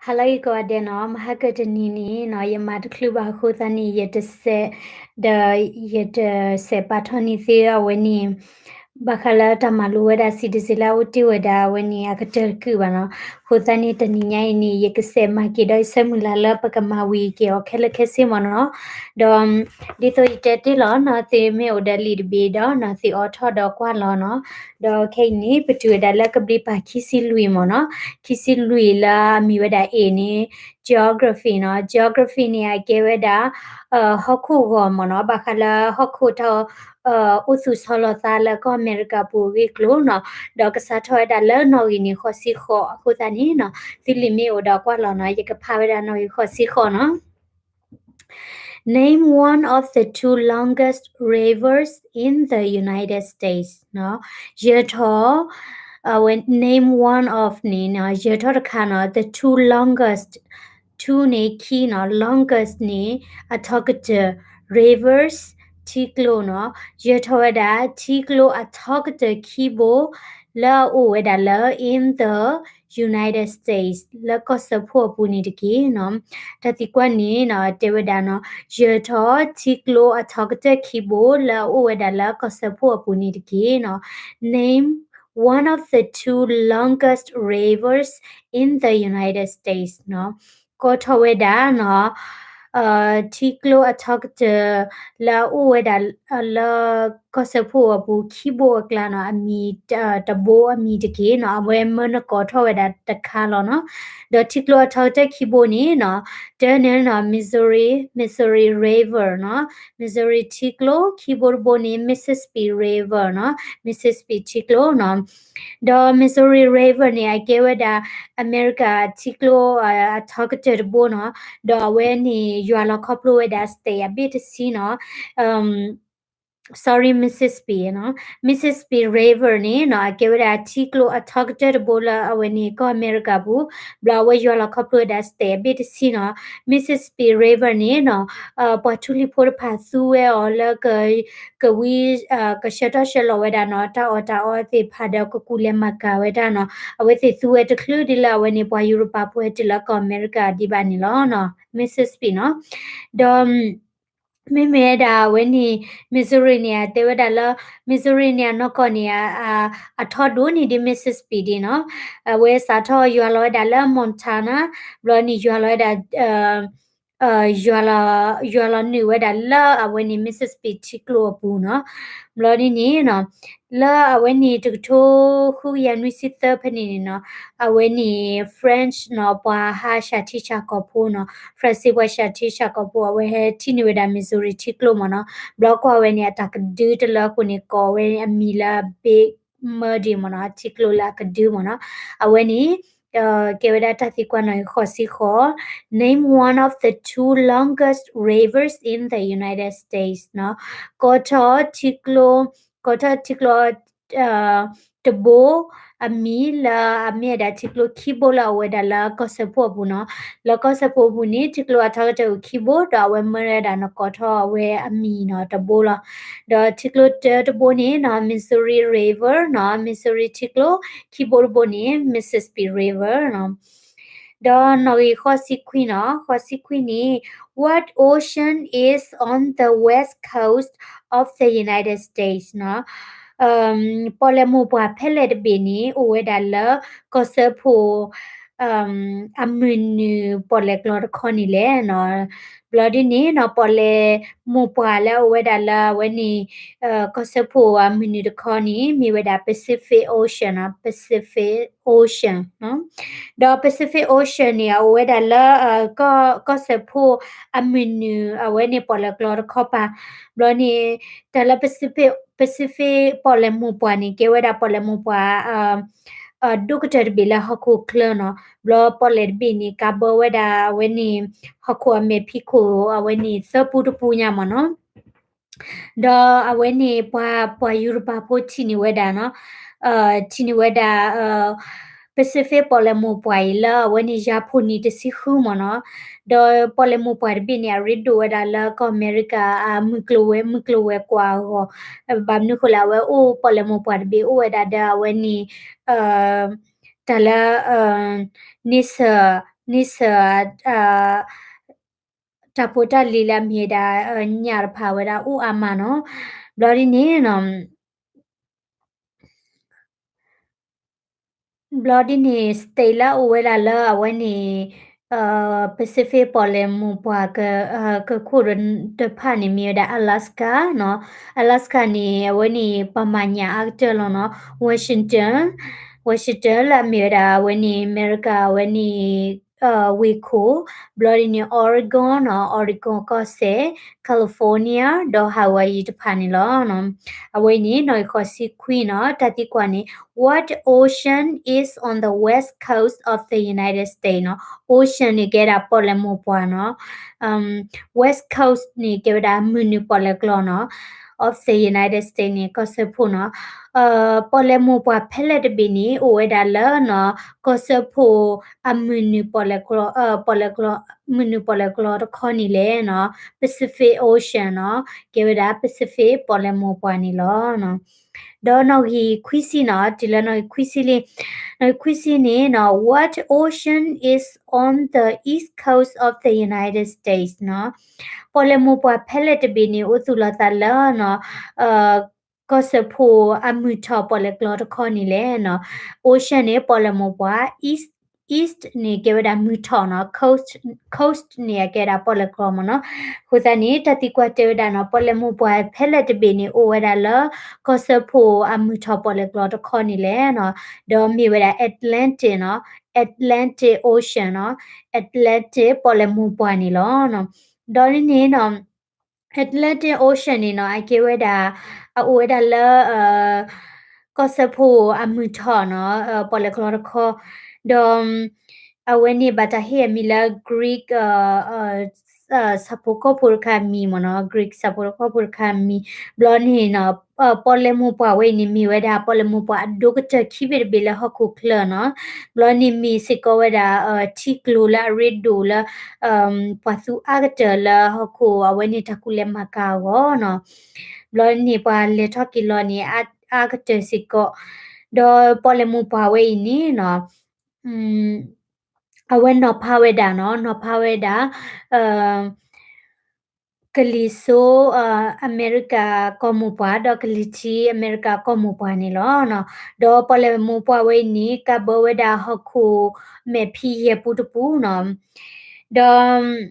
ဟါလၢအဂ့ၤကိးဂၤဒဲးနီၤ, မဟါကတနံၤန့ၣ်နီၤ ယမၤတချုးဘၣ်အဃိသတးန့ၣ် ယတစဲး, ဒီးယတစဲးပာ်ထီၣ်န့ၢ်သ့အဝဲန့ၣ် ဘၣ်ဃးလၢတၢ်မၤလိဝဲဒၣ် citizen လၢအအိၣ်တ့ၢ်ဝဲဒၣ်အဝဲန့ၣ် အကတၢၢ်တကုာ်ဘၣ်နီၤ. အဃိသတးန့ၣ် တနံၤညါအံၤန့ၣ် ယကစဲးမၤက့ၤဒီးယဆၢမုၢ်လၢ်လၢပကမၤဝံၤက့ၤအီၤခဲလၢာ်ခဲဆ့မ့ၢ်နီၤ. ဒီး ဒ်သိးယတဲတ့ၢ်လီၤနီၤ, သုမ့ၢ်အိၣ်ဒီးလံာ်တဘ့ၣ်ဒီးနီၤ သုအိးထီၣ်ဒီးကွၢ်လီၤနီၤ. ဒီးခဲအံၤန့ၣ် ပတုၤဝဲဒၣ်လၢကဘျံးပၤခံဆံလွံၢ်မ့ၢ်နီၤ, ခံဆံလွံၢ်လၢအမ့ၢ်ဝဲဒၣ် A န့ၣ် geography နီၤ. Geography န့ၣ် အကဲဝဲဒၣ် ဟီၣ်ခိၣ်ဂီၤမ့ၢ်နီၤ, ဘၣ်ဃးလၢဟီၣ်ခိၣ်တၢ် အိၣ်သူၣ်ဆီလီၤသးလၢကီၢ်အမဲရကၤပူၤအဂ့ၢ်အကျိၤနီၤ. ဒီးကစးထီၣ်ဝဲဒၣ်လၢနီၣ်ဂံၢ်န့ၣ် ဃိးဆံဃိးအဃိသတးန့ၣ်နီၤ, သုလံာ်မ့ၢ်အိၣ်ဒီးကွၢ်လီၤနီၤ, ယကဖးဝဲဒၣ်နီၣ်ဂံၢ်ဃိးဆံဃိးနီၤ. Name one of the two longest rivers in the United States နီၤ. ယၢၤထီၣ် အဝဲ name one of န့ၣ်နီၤ, ယၢၤထီၣ်တခါနီၤ, the two longest, two န့ၣ်ခံနီၤ, longest န့ၣ် အထီကတၢၢ်, rivers ထံကျိနီၤ. ယၢၤထီၣ်ဝဲဒၣ် ထံကျိအထီကတၢၢ်ခံဘိ လၢအအိၣ်ဝဲဒၣ်လၢ in the United States လၢကီၢ်စၢဖှိၣ်အပူၤန့ၣ်တက့ၢ်နီၤ. တၢ်သံကွၢ်န့ၣ်နီၤ တဲဝဲဒၣ်နီၤ, ယၢၤထီၣ်ထံကျိအထီကတၢၢ်ခံဘိ လၢအအိၣ်ဝဲဒၣ်လၢကီၢ်စၢဖှိၣ်အပူၤန့ၣ်တက့ၢ်နီၤ. Name one of the two longest rivers in the United States နီၤ. ကိးထီၣ်ဝဲဒၣ်နီၤ ထံကျိအထီကတၢၢ် လၢအအိၣ်ဝဲဒၣ် လၢကီၢ်စၢဖှိၣ်အပူၤခံဘိအကျါနီၤ, အမံၤတဘိအမံၤတက့ၢ်နီၤ, အဝဲမၢနကိးထီၣ်ဝဲဒၣ်တခါလီၤနီၤ. ဒီးထံကျိအထီကတၢၢ်ခံဘိန့ၣ်နီၤ, တၢ်န့ၣ်နီၤ Missouri, Missouri River နီၤ, Missouri ထံကျိ, ခံဘိတဘိန့ၣ် Mississippi River နီၤ, Mississippi ထံကျိနီၤ. ဒီး Missouri River န့ၣ် အကဲဝဲဒၣ် အမဲရကၤထံကျိ အထီကတၢၢ်တဘိနီၤ, ဒီးအဝဲန့ၣ် ယွၤလီၤခီဖျိဝဲဒၣ် state အဘ့ၣ်တဆံနီၤ, sorry, Mississippi နီၤ, Mississippi River န့ၣ်နီၤ အကဲဝဲဒၣ်ထံကျိအထီကတၢၢ်တဘိလၢအဝဲန့ၣ်ကီၢ်အမဲရကၤပူၤ, ဘျီအဝဲယွၤလီၤခီဖျိဝဲဒၣ် state အဘ့ၣ်တဆံနီၤ, Mississippi River န့ၣ်နီၤ, ပှၤထူလံၤဖိတဖၣ်သူဝဲအီၤလၢ ကဝံ ကဆှၢထီၣ်ဆှၢလီၤဝဲဒၣ်နီၤ တၢ်အီၣ်တၢ်အီသ့ၣ်တဖၣ်ဒီးကကူးလဲၤမၤကၤဝဲဒၣ်နီၤ, အဝဲသ့ၣ်သူဝဲတချုးဒ်လၢအဝဲန့ၣ် ပှၤယူရပၤဖိဟဲတုၤလၢကီၢ်အမဲရကၤဒံးဘၣ်န့ၣ်လီၤနီၤ, Mississippi နီၤ. ဒီး မ့မ့ၢ်ဝဲဒၣ်အဝဲန့ၣ် Missouri န့ၣ် အတဲဝဲဒၣ်လၢ Missouri န့ၣ် အနီၢ်ကီၢ်န့ၣ် အထီဒိၣ်န့ၢ်ဒံး Mississippi ဒံးနီၤ, အဝဲစးထီၣ်ယွၤလီၤဝဲဒၣ်လၢ Montana, ဘျီန့ၣ်ယွၤလီၤဝဲဒၣ် ယွၤလီၤ ယွၤလီၤနုာ်ဝဲဒၣ်လၢအဝဲန့ၣ် Mississippi ထံကျိအပူၤနီၤ. ဘျီဒ်န့ၣ်နီၤ, လၢအဝဲန့ၣ်တကထိဃုကယၤနွံဆံသၢဖဲန့ၣ်န့ၣ်နီၤ, အဝဲန့ၣ် French နီၤ ပှၤဟးဆှၢထံဆှၢကီၢ်ဖိနီၤ, French ပှၤဆှၢထံဆှၢကီၢ်ဖိ အဝဲဟဲထံၣ်န့ၢ်ဝဲဒၣ် Missouri ထံကျိမ့ၢ်နီၤ. ဘျီကွၢ်ဝဲန့ၣ် အတၢ်ကဒုတလၢအဃိန့ၣ် ကိးဝဲအမံၤလၢ Big Muddy မ့ၢ်နီၤ, ထံကျိလၢအကဒုမ့ၢ်နီၤ. အဝဲန့ၣ် ကဲဝဲဒၣ်တၢ်သံကွၢ်နီၣ်ဂံၢ်ဃိးဆံဃိး, Name one of the two longest rivers in the United States နီၤ. ကိးထီၣ်ထံကျိ, ကိးထီၣ်ထံကျိ တဘိ အမံၤလၢအမ့ၢ်ဝဲဒၣ်ထံကျိခံဘိလၢအအိၣ်ဝဲဒၣ်လၢကီၢ်စၢဖှိၣ်အပူၤနီၤ. လၢကီၢ်စၢဖှိၣ်အပူၤန့ၣ် ထံကျိအထီကတၢၢ်အိၣ်ခံဘိ ဒီးအဝဲမၢဝဲဒၣ်နကိးထီၣ်အဝဲအမံၤနီၤတဘိလီၤ. ဒီးထံကျိတၢတဘိန့ၣ်နီၤ Missouri River နီၤ, Missouri ထံကျိ, ခံဘိတဘိန့ၣ် Mississippi River နီၤ. ဒီးနီၣ်ဂံၢ်ဃိးဆံခွံနီၤ, ဃိးဆံခွံန့ၣ် What ocean is on the west coast of the United States နီၤ. ပီၣ်လဲၣ်မိၢ်ပှၢ်ဖဲလဲၣ်တဘ့ၣ်န့ၣ် အိၣ်ဝဲဒၣ်လၢကီၢ်စၢဖှိၣ် အမုၢ်နုာ်ပီၣ်လဲၣ်ကျီတခီန့ၣ်လဲၣ်နီၤ. ဘျီဒ်န့ၣ်နီၤ ပီၣ်လဲၣ်မိၢ်ပှၢ်လၢအအိၣ်ဝဲဒၣ်လၢအဝဲန့ၣ် ကီၢ်စၢဖှိၣ်အမုၢ်နုာ်တခီန့ၣ် မ့ၢ်ဝဲဒၣ် Pacific Ocean နီၤ, Pacific Ocean နီၤ. ဒီး Pacific Ocean န့ၣ် အအိၣ်ဝဲဒၣ်လၢ ကီၢ်စၢဖှိၣ်အမုၢ်နုာ် အဝဲန့ၣ်ပီၣ်လဲၣ်ကျီတခီပၤ. ဘျီန့ၣ် တၢ်လၢ Pacific, Pacific ပီၣ်လဲၣ်မိၢ်ပှၢ်န့ၣ် ကဲဝဲဒၣ်ပီၣ်လဲၣ်မိၢ်ပှၢ် ဒိၣ်ကတၢၢ်တဘ့ၣ်လၢဟီၣ်ခိၣ်ချၢနီၤ. ဘျီပီၣ်လဲၣ်တဘ့ၣ်န့ၣ် ကးဘၢဝဲဒၣ်အဝဲန့ၣ် ဟီၣ်ခိၣ်အမဲာ်ဖံးခိၣ် အဝဲန့ၣ်သၢပူတပူညါမ့ၢ်နီၤ. ဒီးအဝဲန့ၣ် ပှၤယူရပၤဖိထံၣ်န့ၢ်ဝဲဒၣ်နီၤ, ထံၣ်န့ၢ်ဝဲဒၣ် Pacific ပီၣ်လဲၣ်မိၢ်ပှၢ်အံၤလၢအဝဲန့ၣ်ယၤဖိနံၣ်တဆံဃုမ့ၢ်နီၤ. ဒီးပီၣ်လဲၣ်မိၢ်ပှၢ်တဘ့ၣ်န့ၣ် အရ့ဒိၣ်ဝဲဒၣ်လၢကီၢ်အမဲရကၤ မုၢ်ကျိၤဝဲၤ, မုၢ်ကျိၤဝဲၤကွာ်အဂီၢ်, ဘၣ်မနုၤဃိလဲၣ် အဝဲအိၣ်ပီၣ်လဲၣ်မိၢ်ပှၢ်တဘ့ၣ်အိၣ်ဝဲဒၣ်ဒီးအဝဲန့ၣ် တၢ်လၢ န့ဆၢၣ် န့ဆၢၣ် တၢ်ဖိတၢ်လံၤလၢအမ့ၢ်ဝဲဒၣ် ညၣ်တဖၣ်ဝဲဒၣ်အိၣ်အါမးနီၤ. ဘျီဒ်န့ၣ်နီၤ ဘျီဒ်န့ၣ် state လၢအအိၣ်ဝဲဒၣ်လၢအဝဲန့ၣ် Pacific ပီၣ်လဲၣ်မိၢ်ပှၢ် ကခိၣ်တဖၣ်န့ၣ် မ့ၢ်ဝဲဒၣ် Alaska နီၤ. Alaska န့ၣ် အဝဲန့ၣ် ပှၤမၤညၣ်အါကတၢၢ်လီၤနီၤ. Washington Washington လၢအမ့ၢ်ဝဲဒၣ်အဝဲန့ၣ် အမဲရကၤ အဝဲန့ၣ် ဝ့ၢ်ခိၣ်, ဘျီဒ်န့ၣ် Oregon နီၤ, Oregon ကီၢ်စဲၣ်, California ဒီး Hawaii တဖၣ်န့ၣ်လီၤ. အဝဲအံၤန့ၣ် နီၣ်ဂံၢ်ဃိးဆံခွံနီၤ, တၢ်သံကွၢ်န့ၣ် What ocean is on the west coast of the United States နီၤ. Ocean န့ၣ် ကဲဝဲဒၣ်ပီၣ်လဲၣ်မိၢ်ပှၢ်နီၤ. West coast န့ၣ် ကဲဝဲဒၣ်မုၢ်နုာ်ပီၣ်လဲၣ်ကျီနီၤ, of the United States န့ၣ် ကီၢ်စၢဖှိၣ်နီၤ. ပီၣ်လဲၣ်မိၢ်ပှၢ်ဖဲလဲၣ်တဘ့ၣ်န့ၣ် အိၣ်ဝဲဒၣ်လၢနီၤ ကီၢ်စၢဖှိၣ်အမုၢ်နုာ်ပီၣ်လဲၣ်ကျီ ပီၣ်လဲၣ်ကျီ မုၢ်နုာ်ပီၣ်လဲၣ်ကျီတခီန့ၣ်လဲၣ်နီၤ, Pacific Ocean နီၤ, ကဲဝဲဒၣ် Pacific ပီၣ်လဲၣ်မိၢ်ပှၢ်န့ၣ်လီၤ. ဒီးနီၣ်ဂံၢ်ခွံဆံနီၤ, တုၤလၢနီၣ်ဂံၢ်ခွံဆံလံ, နီၣ်ဂံၢ်ခွံဆံန့ၣ်နီၤ, What ocean is on the east coast of the United States နီၤ. ပီၣ်လဲၣ်မိၢ်ပှၢ်ဖဲလဲၣ်တဘ့ၣ်န့ၣ် အိၣ်သူၣ်လီၤသးလၢနီၤ ကီၢ်စၢဖှိၣ်အမုၢ်ထီၣ်ပီၣ်လဲၣ်ကျီတခီန့ၣ်လဲၣ်နီၤ. Ocean န့ၣ် ပီၣ်လဲၣ်မိၢ်ပှၢ်, east, east န့ၣ် ကဲဝဲဒၣ်မုၢ်ထီၣ်နီၤ, coast, coast န့ၣ် အကဲဝဲဒၣ်ပီၣ်လဲၣ်ကျီမ့ၢ်နီၤ. အဃိသတးန့ၣ် တၢ်သံကွၢ်တဲဝဲဒၣ်နီၤ, ပီၣ်လဲၣ်မိၢ်ပှၢ်ဖဲလဲၣ်တဘ့ၣ်န့ၣ် အိၣ်ဝဲဒၣ်လၢ ကီၢ်စၢဖှိၣ်အမုၢ်ထီၣ်ပီၣ်လဲၣ်ကျီတခီန့ၣ်လဲၣ်နီၤ. ဒီးမ့ၢ်ဝဲဒၣ် Atlantic နီၤ, Atlantic Ocean နီၤ, Atlantic ပီၣ်လဲၣ်မိၢ်ပှၢ်န့ၣ်လီၤ. ဒီးဒ်န့ၣ်နီၤ Atlantic Ocean န့ၣ်နီၤ အကဲဝဲဒၣ် အအိၣ်ဝဲဒၣ်လၢ ကီၢ်စၢဖှိၣ်အမုၢ်ထီၣ်နီၤ ပီၣ်လဲၣ်ကျီတခီ, ဒီး အဝဲန့ၣ်ဘၣ်တၢ်ဟ့ၣ်အမံၤလၢ Greek ဆၣ်ဖိကီၢ်ဖိတခါအမံၤမ့ၢ်နီၤ, Greek ဆၣ်ဖိကီၢ်ဖိတခါအမံၤ, ဘျီန့ၣ်နီၤ ပီၣ်လဲၣ်မိၢ်ပှၢ်ဝဲအံၤန့ၣ် မ့ၢ်ဝဲဒၣ်ပီၣ်လဲၣ်မိၢ်ပှၢ်အဒိၣ်ကတၢၢ်ခံဘ့ၣ်တဘ့ၣ်လၢဟီၣ်ခိၣ်ချၢနီၤ, ဘျီန့ၣ်မ့ၢ်စ့ၢ်ကီးဝဲဒၣ် ထံကျိၤလၢအရ့ဒိၣ်လၢ ပှၤသူအါကတၢၢ်လၢဟီၣ်ခိၣ်အဝဲန့ၣ်တၢ်ကူၣ်လဲၤမၤကၤအဂီၢ်နီၤ, ဘျီန့ၣ်ပှၤလဲၤထီၣ်က့ၤလီၤန့ၣ် အါကတၢၢ်စ့ၢ်ကီး, ဒီးပီၣ်လဲၣ်မိၢ်ပှၢ်ဝဲအံၤန့ၣ်နီၤ အဝဲနီၤဖးဝဲဒၣ်နီၤ, နီၤဖးဝဲဒၣ် ကလံၤစိ အမဲရကၤကီၢ်မိၢ်ပှၢ် ဒီးကလံၤထံးအမဲရကၤကီၢ်မိၢ်ပှၢ်န့ၣ်လီၤ. ဒီးပီၣ်လဲၣ်မိၢ်ပှၢ်ဝဲအံၤန့ၣ် ကးဘၢဝဲဒၣ်ဟီၣ်ခိၣ်မဲာ်ဖံးယဲၢ်ပူတပူနီၤ, ဒီး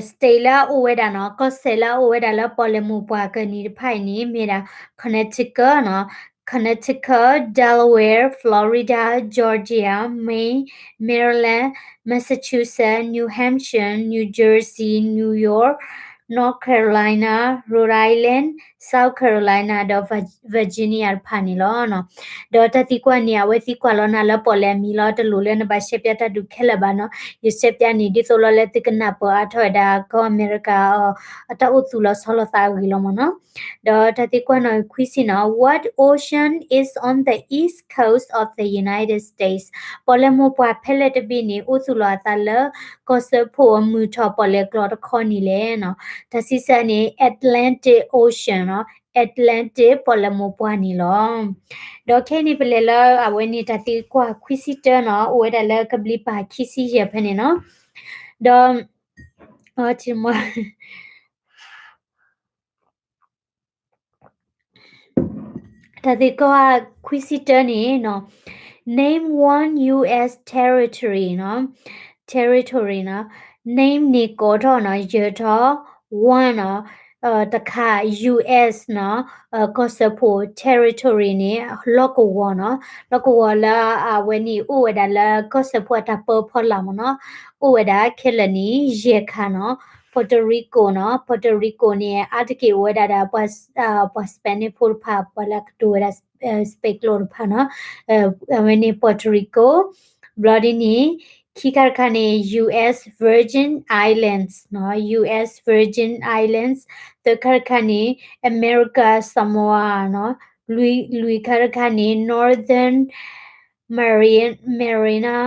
state လၢအအိၣ်ဝဲဒၣ်နီၤ, ကီၢ်စဲၣ်လၢအအိၣ်ဝဲဒၣ်လၢပီၣ်လဲၣ်မိၢ်ပှၢ်ကနံၤတဖၣ်အံၤန့ၣ် မ့ၢ်ဒၣ် Connecticut နီၤ, Connecticut, Delaware, Florida, Georgia, Maine, Maryland, Massachusetts, New Hampshire, New Jersey, New York, North Carolina, Rhode Island, South Carolina ဒီး Virginia တဖၣ်န့ၣ်လီၤ. ဒီးတၢ်သံကွၢ်န့ၣ် အဝဲသံကွၢ်လီၤနၤလၢပီၣ်လဲၣ်အမံၤလီၤ, တလိၣ်လၢနဘၣ်ရှဲပၠးတၢ်ဒုးခဲလၢာ်ဘၣ်နီၤ, ယရှဲပၠးန့ၣ် ဒ်သိးလီၤလၢသုကနၢ်ပၢၢ်အါထီၣ်ဝဲဒၣ် ကီၢ်အမဲရကၤ အတၢ်အိၣ်သူၣ်လီၤဆီလီၤသးအဂ့ၢ်လီၤမ့ၢ်နီၤ. ဒီးတၢ်သံကွၢ်နီၣ်ဂံၢ်ခွံဆံနီၤ, What ocean is on the east coast of the United States? ပီၣ်လဲၣ်မိၢ်ပှၢ်ဖဲလဲၣ်တဘ့ၣ်န့ၣ် အိၣ်သူၣ်လီၤအသးလၢ ကီၢ်စၢဖှိၣ်အမုၢ်ထီၣ်ပီၣ်လဲၣ်ကျီတခီန့ၣ်လဲၣ်နီၤ. တၢ်စံးဆၢန့ၣ် Atlantic Ocean နီၤ, Atlantic ပီၣ်လဲၣ်မိၢ်ပှၢ်န့ၣ်လီၤ. ဒီးခဲအံၤန့ၣ် ပလဲၤလၢအဝဲန့ၣ်တၢ်သံကွၢ်ခွံဆံတၢနီၤ, အိၣ်ဝဲဒၣ်လၢကဘျံးပၤခံဆံယဲၢ်ဖဲန့ၣ်နီၤ. ဒီး တၢ်သံကွၢ်ခွံဆံတၢန့ၣ်နီၤ, Name one U S territory နီၤ, territory နီၤ, name န့ၣ်ကိးထီၣ်နီၤ, ယၢၤထီၣ် one နီၤ, တခါ U S နီၤ, ကီၢ်စၢဖှိၣ် territory န့ၣ် လီၢ်ကဝီၤနီၤ, လီၢ်ကဝီၤလၢအဝဲန့ၣ်အိၣ်ဝဲဒၣ်လၢကီၢ်စၢဖှိၣ်အတၢ်ပၢဖီလာ်မ့ၢ်နီၤ, အိၣ်ဝဲဒၣ်ခဲလၢာ်န့ၣ် ယဲၢ်ခါနီၤ, Puerto Rico နီၤ, Puerto Rico န့ၣ် အါတက့ၢ်အိၣ်ဝဲဒၣ်ဒီး ပှၤ Spanish ဖိတဖၣ် ပှၤလၢအကတိၤဝဲဒၣ် Spain ကျိာ်တဖၣ်နီၤ, အဝဲန့ၣ် Puerto Rico, ဘျီဒ်န့ၣ် ခံခါတခါန့ၣ် U S Virgin Islands နီၤ, U S Virgin Islands, သၢခါတခါန့ၣ် America Samoa နီၤ, လွံၢ်ခါတခါန့ၣ် Northern Mariana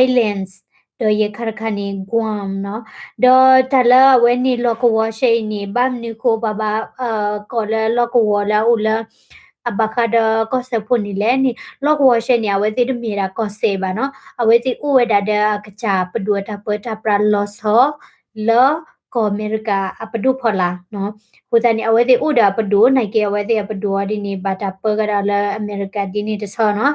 Islands, ဒီးယဲၢ်ခါတခါန့ၣ် Guam နီၤ, ဒီးတၢ်လၢအဝဲန့ၣ်လီၢ်ကဝီၤရှဲအံၤန့ၣ် ဘၣ်မနုၤဃိပှၤဘၣ်ကိးလၢလီၢ်ကဝီၤလၢအအိၣ်လၢ အဘၣ်ဃးဒီးကီၢ်စဲၣ်ဖိန့ၣ်လဲၣ်န့ၣ် လီၢ်ကဝီၤရှဲန့ၣ် အဝဲသ့ၣ်တမ့ၢ်ဝဲဒၣ်ကီၢ်စဲၣ်ဘၣ်နီၤ, အဝဲသ့ၣ်အိၣ်ဝဲဒၣ်ဒီးအကစၢ်ပဒိၣ်အတၢ်ပၢတၢ်ပြးလီၤဆီ လၢကီၢ်အမဲရကၤအပဒိၣ်ဖီလာ်နီၤ. အဃိသတးန့ၣ် အဝဲသ့ၣ်အိၣ်ဒီးအပဒိၣ် နာ်က့အဝဲသ့ၣ်အပဒိၣ်အီၤဒ်န့ၣ် ဘၣ်တၢ်ပၢကဒီးလၢအမဲရကၤဒ်န့ၣ်တဆီနီၤ.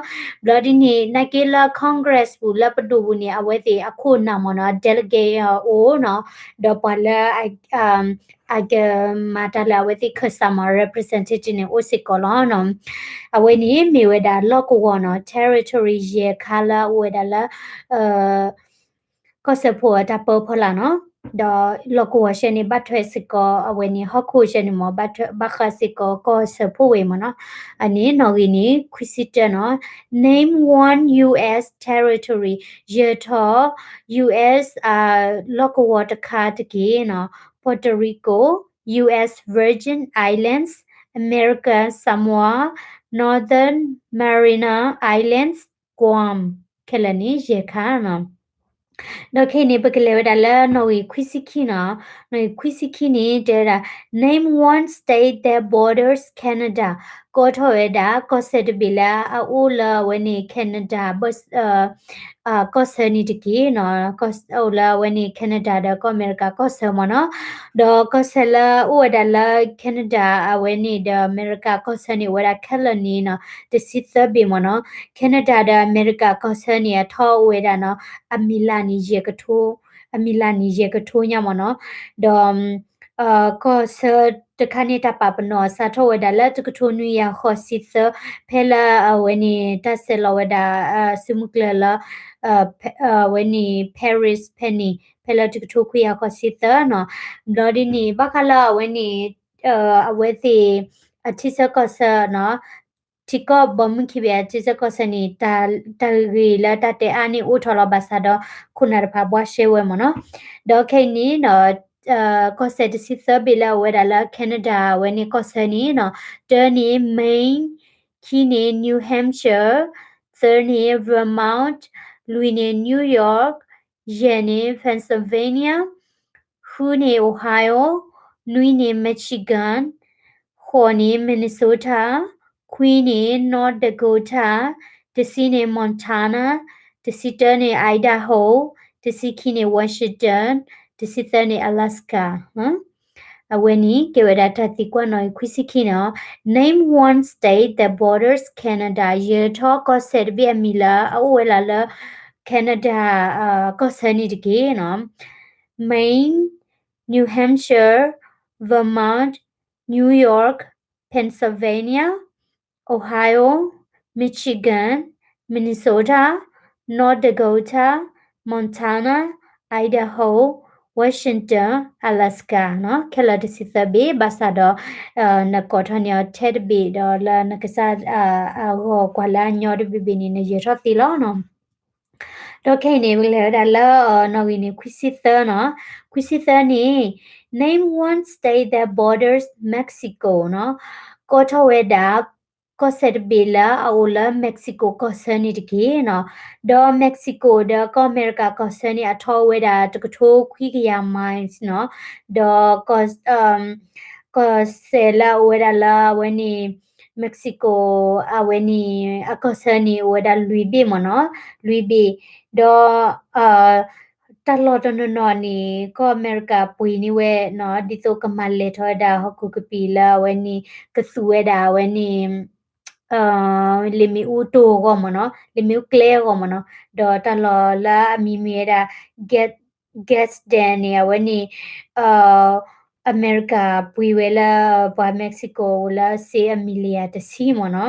ဘျီဒ်န့ၣ် နာ်က့လၢ Congress ပူၤလၢပဒိၣ်ပူၤန့ၣ် အဝဲသ့ၣ်အခိၣ်နၢ်မ့ၢ်နီၤ delegate အိၣ်နီၤ, ဒီးပှၤလၢ အကမၤတၢ်လၢအဝဲသ့ၣ်ခၢၣ်စးမ့ၢ် representative န့ၣ်အိၣ်စ့ၢ်ကီးလီၤနီၤ. အဝဲန့ၣ်မ့ၢ်ဝဲဒၣ်လီၢ်ကဝီၤနီၤ territory ယဲၢ်ခါလၢအအိၣ်ဝဲဒၣ်လၢ ကီၢ်စဲၣ်ဖိအတၢ်ပၢဖီလာ်နီၤ. ဒီးလီၢ်ကဝီၤရှဲန့ၣ် ဘၣ်ထွဲစ့ၢ်ကီးအဝဲန့ၣ် ဟီၣ်ခိၣ်ရှဲန့ၣ်မ့ၢ် ဘၣ်ဃးစ့ၢ်ကီးကီၢ်စဲၣ်ဖိဝဲမ့ၢ်နီၤ. အန့ၣ်နီၣ်ဂံၢ်န့ၣ် ခွံဆံတၢနီၤ. Name one U S territory ယၢၤထီၣ် U S လီၢ်ကဝီၤတခါတက့ၢ်နီၤ. Puerto Rico, U S Virgin Islands, American Samoa, Northern Mariana Islands, Guam ခဲလၢာ်န့ၣ် ယဲၢ်ခါနီၤ. ဒီးခဲအံၤန့ၣ် ပကလဲၤဝဲဒၣ်လၢနီၣ်ဂံၢ်ခွံဆံခံနီၤ. နီၣ်ဂံၢ်ခွံဆံခံန့ၣ် တဲဝဲဒၣ် Name one state that borders Canada ကိးထီၣ်ဝဲဒၣ် ကီၢ်စဲၣ်တဘ့ၣ်လၢအအိၣ်လၢအဝဲန့ၣ် Canada ကီၢ်ဆၢန့ၣ်တက့ၢ်နီၤ. အိၣ်လၢအဝဲန့ၣ် Canada ဒီးကီၢ်အမဲရကၤကီၢ်ဆၢမ့ၢ်နီၤ. ဒီးကီၢ်စဲၣ်လၢအိၣ်ဝဲဒၣ်လၢ Canada အဝဲန့ၣ်ဒီးအမဲရကၤကီၢ်ဆၢန့ၣ် အိၣ်ဝဲဒၣ်ခဲလၢာ်န့ၣ်နီၤ တဆံသၢဘ့ၣ်မ့ၢ်နီၤ. Canada ဒီးအမဲရကၤကီၢ်ဆၢန့ၣ် အထီၣ်အိၣ်ဝဲဒၣ်နီၤ အမံၤလၢ်န့ၣ် ယဲၢ်ကထိ, အမံၤလၢ်န့ၣ် ယဲၢ်ကထိညါမ့ၢ်နီၤ. ဒီး ကီၢ်ဆၢတခါန့ၣ် တၢ်ပာ်ပနီၣ်စးထီၣ်ဝဲဒၣ်လၢတကထိနွံကယၤဃိးဆံသၢ ဖဲလၢအဝဲန့ၣ် တၢ်ဆဲးလီၤဝဲဒၣ် စုမုၢ်ကျၢၢ်လၢ အဝဲန့ၣ် Paris ဖဲန့ၣ် ဖဲလၢတကထိခွံကယၤဃိးဆံသၢနီၤ. ဘျီဒ်န့ၣ် ဘၣ်ဃးလၢအဝဲန့ၣ် အဝဲသ့ၣ် အထံဆၢကီၢ်ဆၢနီၤ ထံကီၢ်ဘီမုၢ်ခံဘ့ၣ်အထံဆၢကီၢ်ဆၢန့ၣ် တၢ်ဂ့ၢ်လၢတၢ်တဲအါန့ၣ်အိၣ်ထီၣ်လီၤဘၣ်ဆၣ်ဒီး ခိၣ်နၢ်တဖၣ်ဘှါရှဲဝဲမ့ၢ်နီၤ. ဒီးခဲအံၤန့ၣ်နီၤ ကီၢ်စဲၣ်တဆံသၢဘ့ၣ်လၢအဝဲဒၣ်လၢ Canada အဝဲန့ၣ်ကီၢ်ဆၢန့ၣ်နီၤ တၢန့ၣ် Maine, ခံန့ၣ် New Hampshire, သၢန့ၣ် Vermont, လွံၢ်န့ၣ် New York, ယဲၢ်န့ၣ် Pennsylvania, ဃုန့ၣ် Ohio, နွံန့ၣ် Michigan, ဃိးန့ၣ် Minnesota, ခွံန့ၣ် North Dakota, တဆံန့ၣ် Montana, တဆံတၢန့ၣ် Idaho, တဆံခံန့ၣ် Washington, တဆံသၢန့ၣ် Alaska. အဝဲန့ၣ် ကဲဝဲဒၣ်တၢ်သံကွၢ်နီၣ်ဂံၢ်ခွံဆံခံန့ၣ်လီၤ. Name one state that borders Canada. ယဲၢ်ထီၣ်ကီၢ်စဲၣ်တဘ့ၣ်အမံၤလၢအအိၣ်ဝဲဒၣ်လၢ Canada ကီၢ်ဆၢန့ၣ်တက့ၢ်နီၤ. Maine, New Hampshire, Vermont, New York, Pennsylvania, Ohio, Michigan, Minnesota, North Dakota, Montana, Idaho, Washington, Alaska နီၤ. ခဲလၢာ်တဆံသၢဘ့ၣ် ဘၣ်ဆၣ်ဒီး နကိးထီၣ်န့ၢ်အီၤထဲတဘ့ၣ်ဒီးလၢနကစၢ်အဂီၢ်ကွၢ်လၢအညီတဘ့ၣ်ဘ့ၣ်န့ၣ် နယဲၢ်ထီၣ်သ့လီၤနီၤ. ဒီးခဲအံၤန့ၣ် ပကလဲၤဝဲဒၣ်လၢနီၣ်ဂံၢ်န့ၣ် ခွံဆံသၢနီၤ. ခွံဆံသၢန့ၣ် Name one state that borders Mexico နီၤ. ကိးထီၣ်ဝဲဒၣ် ကီၢ်စဲၣ်တဘ့ၣ်လၢအအိၣ်လၢ Mexico ကီၢ်ဆၢန့ၣ်တက့ၢ်နီၤ. ဒီး Mexico ဒီးကီၢ်အမဲရကၤကီၢ်ဆၢန့ၣ် အထီၣ်ဝဲဒၣ်တကထိခွံကယၤ miles နီၤ. ဒီး ကီၢ်စဲၣ်လၢအအိၣ်ဝဲဒၣ်လၢအဝဲန့ၣ် Mexico အဝဲန့ၣ် အကီၢ်ဆၢန့ၣ် အိၣ်ဝဲဒၣ်လွံၢ်ဘ့ၣ်မ့ၢ်နီၤ, လွံၢ်ဘ့ၣ်. ဒီး တၢ်လီၢ်တနီၤနီၤန့ၣ် ကီၢ်အမဲရကၤပှ့ၤန့ၢ်ဝဲနီၤ, ဒ်သိးကမၤလဲၢ်ထီၣ်ဝဲဒၣ်ဟီၣ်ခိၣ်ကပံာ်လၢအဝဲန့ၣ် ကသူဝဲဒၣ်အဝဲန့ၣ် လ့ၣ်မ့ၣ်အူတိၢ်အဂီၢ်မ့ၢ်နီၤ, လ့ၣ်မ့ၣ်အူကျဲအဂီၢ်မ့ၢ်နီၤ. ဒီးတၢ်လီၢ်လၢအမံၤမ့ၢ်ဝဲဒၣ် Gas-, Gadsden န့ၣ် အဝဲန့ၣ် အမဲရကၤပှ့ၤဝဲလၢပှၤ Mexico လၢစ့အမံၤလၢယၤတဆံမ့ၢ်နီ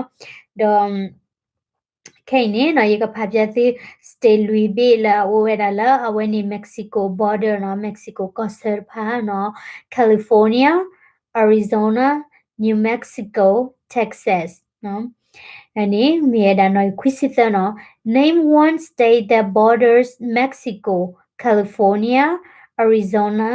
ၤ. ဒီး ခဲအံၤန့ၣ်နီၤ ယကဖးပၠးသု state လွံၢ်ဘ့ၣ်လၢအအိၣ်ဝဲဒၣ်လၢအဝဲန့ၣ် Mexico border နီၤ, Mexico ကီၢ်ဆၢတဖၣ်နီၤ, California, Arizona, New Mexico, Texas နီၤ. န့ၣ် မ့ၢ်ဝဲဒၣ်နီၤ ခွံဆံသၢနီၤ. Name one state that borders Mexico, California, Arizona,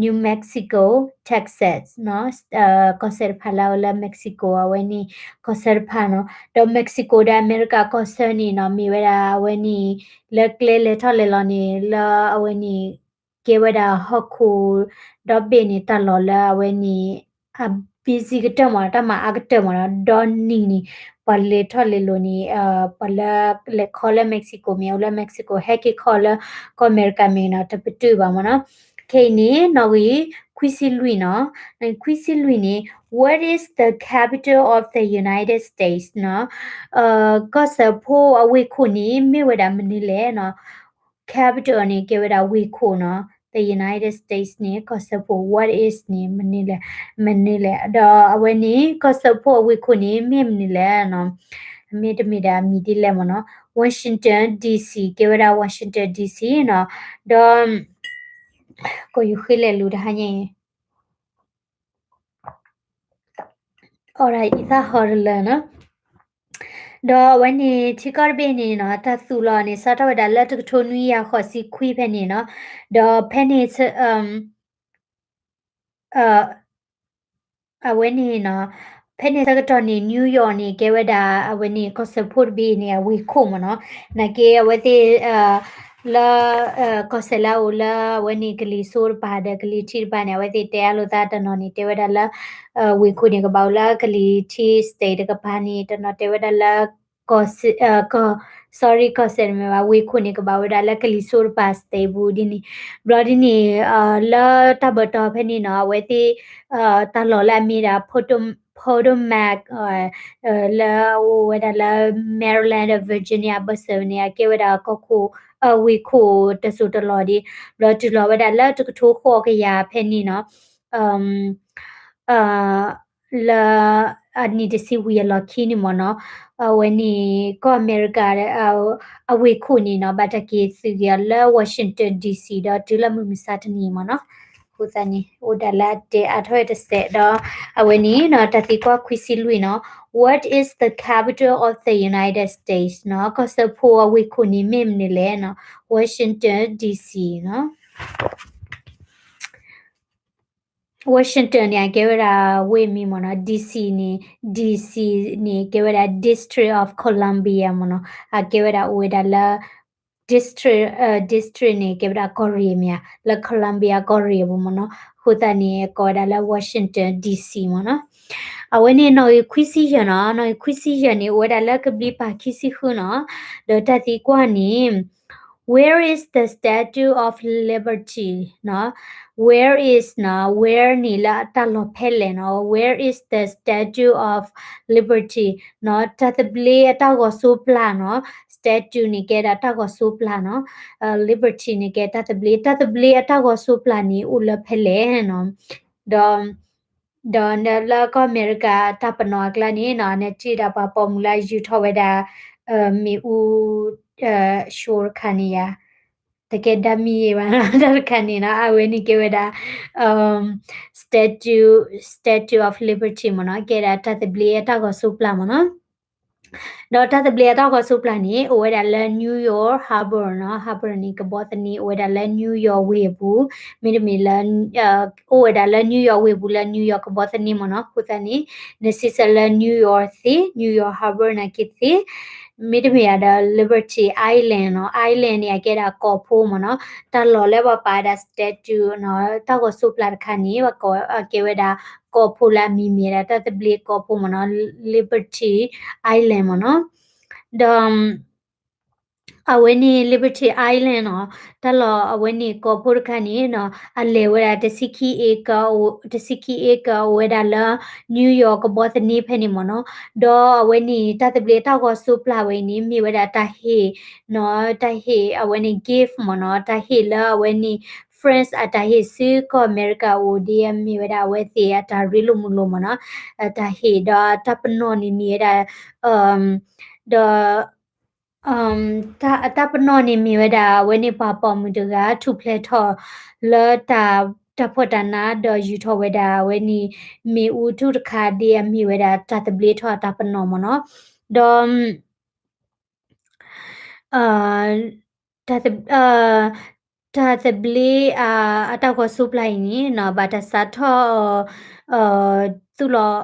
New Mexico, Texas နီၤ. ကီၢ်ဆၢတဖၣ်လၢအအိၣ်လၢ Mexico အဝဲန့ၣ် ကီၢ်ဆၢတဖၣ်နီၤ. ဒီး Mexico ဒီးအမဲရကၤကီၢ်ဆၢန့ၣ်နီၤ မ့ၢ်ဝဲဒၣ်အဝဲန့ၣ် လၢကျဲလဲၤထီၣ်လဲၤလီၤန့ၣ် လၢအဝဲန့ၣ် ကဲဝဲဒၣ်ဟီၣ်ခိၣ်ဒီဘ့ၣ်န့ၣ် တၢ်လီၢ်လၢအဝဲန့ၣ် အ busy ကတၢၢ်မ့ၢ်နီၤ, တၢ်မၤအါကတၢၢ်မ့ၢ်နီၤ, ဒီနံၤန့ၣ် ပှၤလဲၤထီၣ်လဲၤလီၤန့ၣ် ပှၤလၢလဲၤခီလၢ Mexico မ့ၢ် အိၣ်လၢ Mexico ဟဲက့ၤခီလၢ ကီၢ်အမဲရကၤမ့ၢ်နီၤ တပတုာ်ဘၣ်မ့ၢ်နီၤ. ခဲအံၤန့ၣ် နီၣ်ဂံၢ်ခွံဆံလွံၢ်နီၤ, နီၣ်ဂံၢ်ခွံဆံလွံၢ်န့ၣ် What is the capital of the United States နီၤ, ကီၢ်စၢဖှိၣ်အဝ့ၢ်ခိၣ်န့ၣ် မ့ၢ်ဝဲဒၣ်မနုၤလဲၣ်နီၤ. Capital န့ၣ် ကဲဝဲဒၣ်ဝ့ၢ်ခိၣ်နီၤ, the United States န့ၣ် ကီၢ်စၢဖှိၣ်, what is န့ၣ် မနုၤလဲၣ်, မနုၤလဲၣ်, ဒီးအဝဲန့ၣ် ကီၢ်စၢဖှိၣ်အဝ့ၢ်ခိၣ်န့ၣ် မ့ၢ်မနုၤလဲၣ်နီၤ, မ့တမ့ၢ်ဒီးအမံၤဒ်လဲၣ်မ့ၢ်နီၤ, Washington D C ကဲဝဲဒၣ် Washington D C နီၤ, ဒီး ကီၢ်ယူၤဃ့လဲၤလူၤတဟါညါအံၤ အီၣ်ဒၣ်အံသၣ်ဟီတလၢနီၤ. ဒီးအဝဲန့ၣ် ထံကီၢ်တဘ့ၣ်န့ၣ်နီၤ တၢ်သူၣ်လီၤန့ၣ် စးထီၣ်ဝဲဒၣ်လၢတကထိနွံကယၤဃိးဆံခွံဖဲန့ၣ်နီၤ, ဒီးဖဲန့ၣ် အဝဲန့ၣ်နီၤ, ဖဲန့ၣ်ဆၢကတီၢ်န့ၣ် New York န့ၣ် ကဲဝဲဒၣ် အဝဲန့ၣ် ကီၢ်စၢဖှိၣ်တဘ့ၣ်န့ၣ် အဝ့ၢ်ခိၣ်မ့ၢ်နီၤ, နာ်က့အဝဲသ့ၣ် လၢ ကီၢ်စဲၣ်လၢအအိၣ်လၢအဝဲန့ၣ် ကလံၤစိးတပၤဒီးကလံၤထံးတပၤန့ၣ် အဝဲသ့ၣ်တဲအါလိာ်သးတနီၤန့ၣ် တဲဝဲဒၣ်လၢ ဝ့ၢ်ခိၣ်န့ၣ် ကဘၣ်အိၣ်လၢကလံၤထံး state တကပၤန့ၣ် တနီၤတဲဝဲဒၣ်လၢ sorry ကီၢ်စဲၣ်တမ့ၢ်ဘၣ် ဝ့ၢ်ခိၣ်န့ၣ် ကဘၣ်ဝဲဒၣ်လၢကလံၤစိးတပၤ state ပူၤဒ်န့ၣ်, ဘျီဒ်န့ၣ် လၢတၢ်ဘၢၣ်တီၤဖဲန့ၣ်နီၤ အဝဲသ့ၣ် တၢ်လီၢ်လၢအမ့ၢ်ဒၣ် Potomac လၢအအိၣ်ဝဲဒၣ်လၢ Maryland ဒီး Virginia အဘၢၣ်စၢၤန့ၣ် အကဲဝဲဒၣ်ကီၢ်ခိၣ် ဝ့ၢ်ခိၣ်တစိၢ်တလီၢ်ဒ်, ဘျီတုၤလီၤဝဲဒၣ်လၢတကထိဃိးကယၤဖဲန့ၣ်နီၤ လၢအနံၣ်တဆံဝံၤအလီၢ်ခံန့ၣ်မ့ၢ်နီၤ, အဝဲန့ၣ်ကီၢ်အမဲရကၤ အဝ့ၢ်ခိၣ်န့ၣ်နီၤ ဘၣ်တၢ်က့ၤသုးက့ၤအီၤလၢ Washington D C ဒီးတုၤလၢမုၢ်မဆါတနံၤမ့ၢ်နီၤ, အဃိသတးန့ၣ် အိၣ်ဒၣ်လၢအတဲအါထီၣ်ဝဲတစဲးဒီး အဝဲန့ၣ်နီၤ တၢ်သံကွၢ်ခွံဆံလွံၢ်နီၤ, What is the capital of the United States နီၤ, ကီၢ်စၢဖှိၣ်အဝ့ၢ်ခိၣ်န့ၣ်မ့ၢ်မနုၤလဲၣ်နီၤ, Washington D C နီၤ. Washington န့ၣ် အကဲဝဲဒၣ်ဝ့ၢ်မံၤမ့ၢ်နီၤ, D C န့ၣ် D C န့ၣ် ကဲဝဲဒၣ် District of Columbia မ့ၢ်နီၤ, အကဲဝဲဒၣ်အိၣ်ဝဲဒၣ်လၢ district, district န့ၣ် ကဲဝဲဒၣ်ကီၢ်ရ့ၣ်မ့ၢ်ဧါ, လၢ Columbia ကီၢ်ရ့ၣ်အပူၤမ့ၢ်နီၤ, အဃိသတးန့ၣ် ကိးဝဲဒၣ်လၢ Washington D C မ့ၢ်နီၤ. အဝဲန့ၣ်နီၣ်ဂံၢ်ခွံဆံယဲၢ်နီၤ, နီၣ်ဂံၢ်ခွံဆံယဲၢ်န့ၣ် အိၣ်ဝဲဒၣ်လၢကဘျံးပၤခံဆံဃုနီၤ, ဒီးတၢ်သံကွၢ်န့ၣ် Where is the Statue of Liberty နီၤ, Where is နီၤ, Where န့ၣ်လၢတၢ်လီၢ်ဖဲလဲၣ်နီၤ, Where is the Statue of Liberty နီၤ, တၢ်သဘျ့အတၢ်ဂီၤစိပျၢ်နီၤ, statue န့ၣ်ကဲဒၣ်တၢ်ဂီၤစိပျၢ်နီၤ, Liberty န့ၣ်ကဲတၢ်သဘျ့, တၢ်သဘျ့အတၢ်ဂီၤစိပျၢ်န့ၣ်အိၣ်လၢဖဲလဲၣ်နီၤ, ဒီး ဒီးလၢကီၢ်အမဲရကၤတၢ်ပနီၣ်အကျါန့ၣ်နီၤ, နထံၣ်ဒၣ်ပှၤပိာ်မုၣ်လၢယူၤထီၣ်ဝဲဒၣ် မ့ၣ်အူ show တခါန့ၣ်ယါ, တကဲဒၣ်မံၤယါဘၣ်နီၤ, တၢ်တခါန့ၣ်နီၤ အဝဲန့ၣ်ကဲဝဲဒၣ် statue, Statue of Liberty မ့ၢ်နီၤ, ကဲဒၣ်တၢ်သဘျ့အတၢ်ဂီၤစိပျၢ်မ့ၢ်နီၤ. ဒီးတၢ်သဘျ့အတၢ်ဂီၤစိပျၢ်န့ၣ် အိၣ်ဝဲဒၣ်လၢ New York Harbor နီၤ, Harbor န့ၣ် ကဘီသန့ အိၣ်ဝဲဒၣ်လၢ New York ဝ့ၢ်အပူၤ, မ့တမ့ၢ်လၢ အိၣ်ဝဲဒၣ်လၢ New York ဝ့ၢ်ပူၤလၢ New York ကဘီသန့မ့ၢ်နီၤ, အဃိသတးန့ၣ် နစံးဆၢလၢ New York သ့, New York Harbor နာ်က့သ့, မ့တမ့ၢ်ဒီး Liberty Island နီၤ, Island န့ၣ် အကဲဒၣ်ကီၢ်ဖိမ့ၢ်နီၤ, တၢ်လီၢ်လၢပှၤပာ်ဝဲဒၣ် statue နီၤ, တၢ်ဂီၤစိပျၢ်တခါန့ၣ် ပှၤကိးအကဲဝဲဒၣ် ကီၢ်ဖိလၢအမံၤမ့ၢ်ဒၣ် တၢ်သဘျ့ကီၢ်ဖိမ့ၢ်နီၤ, Liberty Island မ့ၢ်နီၤ, ဒီး အဝဲန့ၣ် Liberty Island နီၤ, တၢ်လီၢ်အဝဲန့ၣ်ကီၢ်ဖိတခါန့ၣ်နီၤ, အလဲၤဝဲဒၣ်တဆံခံ acre, တဆံခံ acre အိၣ်ဝဲဒၣ်လၢ New York ကဘီသန့ဖဲန့ၣ်မ့ၢ်နီၤ, ဒီးအဝဲန့ၣ် တၢ်သဘျ့တၢ်ဂီၤစိပျၢ်ဝဲအံၤန့ၣ် မ့ၢ်ဝဲဒၣ်တၢ်ဟ့ၣ်နီၤ, တၢ်ဟ့ၣ်အဝဲန့ၣ် gift မ့ၢ်နီၤ, တၢ်ဟ့ၣ်လၢအဝဲန့ၣ် France အတၢ်ဟ့ၣ်ဆူကီၢ်အမဲရကၤအိၣ်ဒ်အမ့ၢ်ဝဲဒၣ်အဝဲသ့ၣ်အတၢ်ရ့လိာ်မုာ်လိာ်မ့ၢ်နီၤ, တၢ်ဟ့ၣ်ဒီးတၢ်ပနီၣ်န့ၣ်မ့ၢ်ဝဲဒၣ် ဒီး တၢ်ပနီၣ်န့ၣ်မ့ၢ်ဝဲဒၣ် အဝဲန့ၣ်ပှၤပိာ်မုၣ်တဂၤ ထူၣ်ဖျဲးထီၣ်လၢတၢ် တၢ်ဖှီၣ်တၢ်နါ ဒီးယူၤထီၣ်ဝဲဒၣ်အဝဲန့ၣ် မ့ၣ်အူထူၣ်တခါဒ်အမ့ၢ်ဝဲဒၣ်တၢ်သဘျ့ထီၣ်အတၢ်ပနီၣ်မ့ၢ်နီၤ, ဒီး တၢ်သ တၢ်သဘျ့အတၢ်ဂီၤစိပျၢ်အံၤန့ၣ်နီၤ ဘၣ်တၢ်စးထီၣ် သူၣ်လီၤ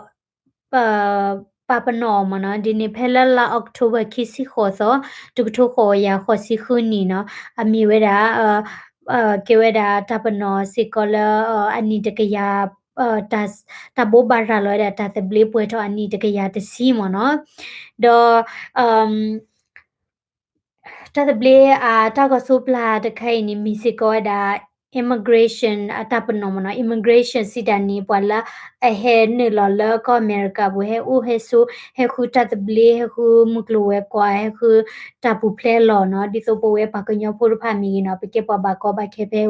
ပာ်ပနီၣ်အီၤမ့ၢ်နီၤ, ဒ်န့ၣ်ဖဲလၢလါ October ခံဆံဃိးသီ တကထိဃိးကယၤဃိးဆံဃုနံၣ်နီၤ, အမ့ၢ်ဝဲဒၣ် ကဲဝဲဒၣ်တၢ်ပနီၣ်စ့ၢ်ကီးလၢ အနံၣ်တကယၤ တၢ်ဘိးဘၣ်ရၤလီၤဝဲဒၣ်တၢ်သဘျ့ပှဲၤထီၣ်အနံၣ်တကယၤတဆံမ့ၢ်နီၤ. ဒီး တၢ်သဘျ့အတၢ်ဂီၤစိးပျၢ်တခါအံၤန့ၣ် မ့ၢ်စ့ၢ်ကီးဝဲဒၣ် immigration အတၢ်ပနီၣ်မ့ၢ်နီၤ. Immigration စံးတၢ်န့ၣ် ပှၤလၢအဟဲနုာ်လီၤလၢကီၢ်အမဲရကၤပူၤ ဟဲအိၣ်ဟဲဆိး ဟဲဃုတၢ်သဘျ့ ဟဲဃုမုၢ်ကျိၤဝဲၤကွာ် ဟဲဃုတၢ်ပူၤဖျဲးအလီၢ်နီၤ. ဒ်သိးပဝဲပှၤကညီဖိတဖၣ်မ့ၢ်ဂ့ၤနီၤ ပကဲပှၤဘၣ်ကီဘၣ်ခဲဖဲ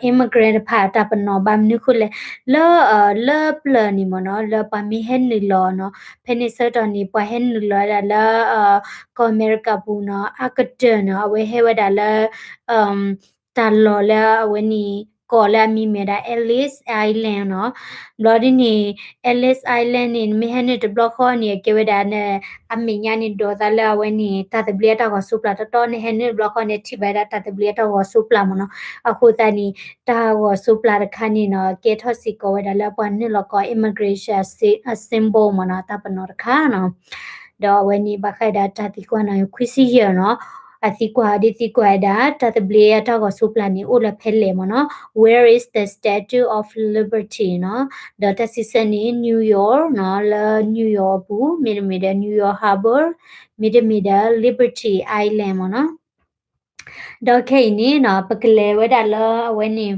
immigrant တဖၣ်အတၢ်ပနီၣ် ဘၣ်မနုၤဃိလဲၣ် လၢ လၢပျၢၤန့ၣ်မ့ၢ်နီၤ လၢပှၤမ့ၢ်ဟဲနုာ်လီၤနီၤ ဖဲန့ၣ်ဆၢကတီၢ်န့ၣ် ပှၤဟဲနုာ်လီၤဝဲဒၣ်လၢ ကီၢ်အမဲရကၤပူၤနီၤ အကတၢၢ်နီၤ အဝဲဟဲဝဲဒၣ်လၢ တၢ်လီၢ်လၢအဝဲန့ၣ် ကီၢ်လၢအမံၤမ့ၢ်ဝဲဒၣ် Ellis Island နီၤ. ဘျီဒ်န့ၣ် Ellis Island န့ၣ် နမ့ၢ်ဟဲနုာ်တဘျီဃီန့ၣ် အကဲဝဲဒၣ် အမဲာ်ညါန့ၣ်ဒိးသးလၢအဝဲန့ၣ် တၢ်သဘျ့အတၢ်ဂီၤစိးပျၢ်တီတီ နဟဲနုာ်တဘျီဃီန့ၣ် ထံၣ်ဘၣ်ဝဲဒၣ်တၢ်သဘျ့အတၢ်ဂီၤစိးပျၢ်မ့ၢ်နီၤ. အဃိသတးန့ၣ် တၢ်ဂီၤစိးပျၢ်တခါန့ၣ်နီၤ ကဲထီၣ်စ့ၢ်ကီးဝဲဒၣ်လၢပှၤနုာ်လီၤကီၢ် immigration အ symbol မ့ၢ်နီၤ တၢ်ပနီၣ်တခါနီၤ. ဒီးအဝဲန့ၣ်ဘၣ်ဃးဝဲဒၣ်တၢ်သံကွၢ်နီၤ ခွံဆံယဲၢ်နီၤ အသံကွၢ်ဒ်သံကွၢ်ဝဲဒၣ် တၢ်သဘျ့အတၢ်ဂီၤစိးပျၢ်န့ၣ် အိၣ်လၢဖဲလဲၣ်မ့ၢ်နီၤ Where is the Statue of Liberty နီၤ. ဒီးတၢ်စံးဆၢန့ၣ် New York နီၤ လၢ New York အပူၤ မ့တမ့ၢ်ဒီး New York Harbor မ့တမ့ၢ်ဒီး Liberty Island မ့ၢ်နီၤ. ဒီးခဲအံၤန့ၣ်နီၤ ပကလဲၤဝဲဒၣ်လၢအဝဲန့ၣ်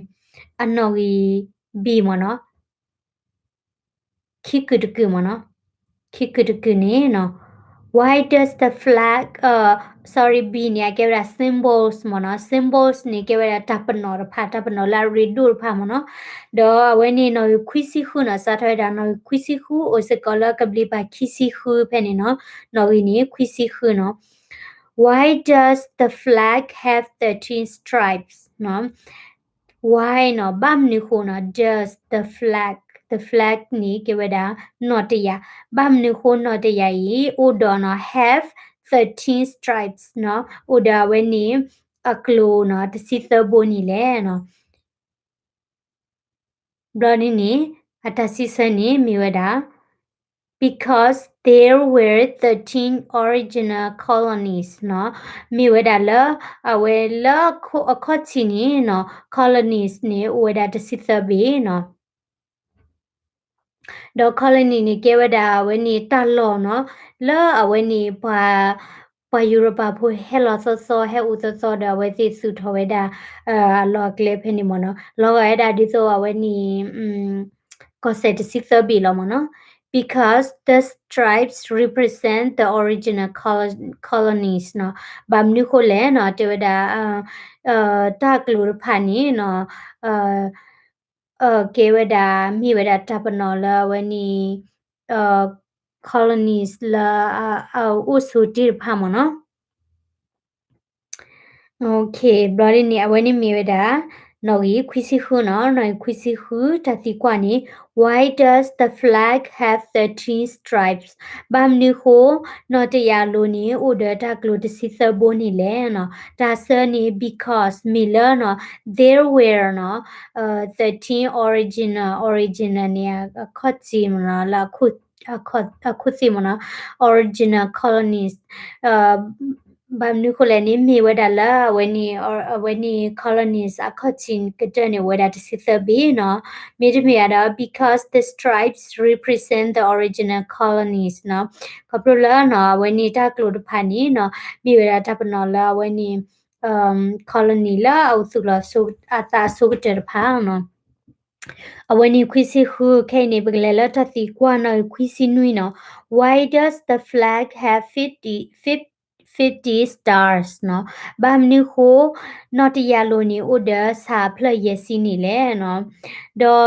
အနီၣ်ဂံၢ် B မ့ၢ်နီၤ ခံကုၢ်တကုၢ်မ့ၢ်နီၤ ခံကုၢ်တကုၢ်န့ၣ်နီၤ why does the flag, sorry, B န့ၣ် အကဲဝဲဒၣ် symbols မ့ၢ်နီၤ symbols န့ၣ် ကဲဝဲဒၣ်တၢ်ပနီၣ်တဖၣ် တၢ်ပနီၣ်လၢအရ့ဒိၣ်တဖၣ်မ့ၢ်နီၤ. ဒီးအဝဲန့ၣ်နီၣ်ဂံၢ်ခွံဆံဃုနီၤ စးထီၣ်ဝဲဒၣ်နီၣ်ဂံၢ်ခွံဆံဃု အိၣ်စ့ၢ်ကီးလၢကဘျံးပၤခံဆံဃုဖဲန့ၣ်နီၤ နီၣ်ဂံၢ်န့ၣ် ခွံဆံဃုနီၤ Why does the flag have thirteen stripes နီၤ Why နီၤ ဘၣ်မနုၤဃိနီၤ does the flag, the flag န့ၣ် ကဲဝဲဒၣ် နီၣ်တယာ်, ဘၣ်မနုၤဃိနီၣ်တယာ်အံၤ အိၣ်ဒီးနီၤ have thirteen stripes နီၤ အိၣ်ဒီးအဝဲန့ၣ် အကျိၤနီၤ တဆံသၢဘိန့ၣ်လဲၣ်နီၤ. ဘျီဒ်န့ၣ် အတၢ်စံးဆၢန့ၣ်မ့ၢ်ဝဲဒၣ် because there were thirteen original colonies နီၤ မ့ၢ်ဝဲဒၣ်လၢ အဝဲလၢအခီၣ်ထံးန့ၣ်နီၤ colonies န့ၣ် အိၣ်ဝဲဒၣ်တဆံသၢဘ့ၣ်နီၤ. ဒီး colony န့ၣ် ကဲဝဲဒၣ်အဝဲန့ၣ်တၢ်လီၢ်နီၤ လၢအဝဲန့ၣ် ပှၤ ပှၤယူရပၤဖိဟဲလီၤသီသီ ဟဲအိၣ်သီသီဒီး အဝဲသ့ၣ်သူၣ်ထီၣ်ဝဲဒၣ် အလီၢ်အကျဲဖဲန့ၣ်မ့ၢ်နီၤ လီၤဂာ်ဝဲဒၣ်ဒ်သိးအဝဲန့ၣ် ကီၢ်စဲၣ်တဆံသၢဘ့ၣ်လီၤမ့ၢ်နီၤ. Because the stripes represent the original colonies နီၤ ဘၣ်မနုၤဃိလဲၣ်နီၤ တဲဝဲဒၣ် တၢ်ကျိၤတဖၣ်န့ၣ်နီၤ ကဲဝဲဒၣ် မ့ၢ်ဝဲဒၣ်တၢ်ပနီၣ်လၢအဝဲန့ၣ် colonies လၢအအိၣ်ဆိးတ့ၢ်တဖၣ်မ့ၢ်နီၤ. ဘျီဒ်န့ၣ် အဝဲန့ၣ်မ့ၢ်ဝဲဒၣ် နီၣ်ဂံၢ်ခွံဆံဃုနီၤ နီၣ်ဂံၢ်ခွံဆံဃု တၢ်သံကွၢ်န့ၣ် Why does the flag have thirteen stripes? ဘၣ်မနုၤဃိ နီၣ်တယာ်လိၤန့ၣ် အိၣ်ဒီးတၢ်ကျိၤတဆံသၢဘိန့ၣ်လဲၣ်နီၤ. တၢ်ဆၢန့ၣ် because မ့ၢ်လၢနီၤ there were နီၤ thirteen original, original န့ၣ် အခီၣ်ထံးမ့ၢ်နီၤ လၢ အခီၣ်ထံးမ့ၢ်နီၤ original colonies ဘၣ်မနုၤဃိလဲၣ်န့ၣ် မ့ၢ်ဝဲဒၣ်လၢအဝဲန့ၣ် အဝဲန့ၣ် colonies အခီၣ်ထံးကတၢၢ်န့ၣ် အိၣ်ဝဲဒၣ်တဆံသၢဘ့ၣ်နီၤ. မ့တမ့ၢ်ဒီး because the stripes represent the original colonies နီၤ ခီဖျိလၢနီၤ အဝဲန့ၣ်တၢ်ကျိၤတဖၣ်န့ၣ်နီၤ မ့ၢ်ဝဲဒၣ်တၢ်ပနီၣ်လၢအဝဲန့ၣ် colony လၢအအိၣ်သူၣ်လီၤအသးအဆိကတၢၢ်တဖၣ်နီၤ. အဝဲန့ၣ်ခွံဆံဃု ခဲအံၤန့ၣ် ပကလဲၤလၢတၢ်သံကွၢ်နီၤ ခွံဆံနွံနီၤ Why does the flag have fifty, fifty stars နီၤ ဘၣ်မနုၤဃိ နီၣ်တယာ်လိၤန့ၣ် အိၣ်ဒီးဆၣ်အဖျၢၣ်ယဲၢ်ဆံန့ၣ်လဲၣ်နီၤ.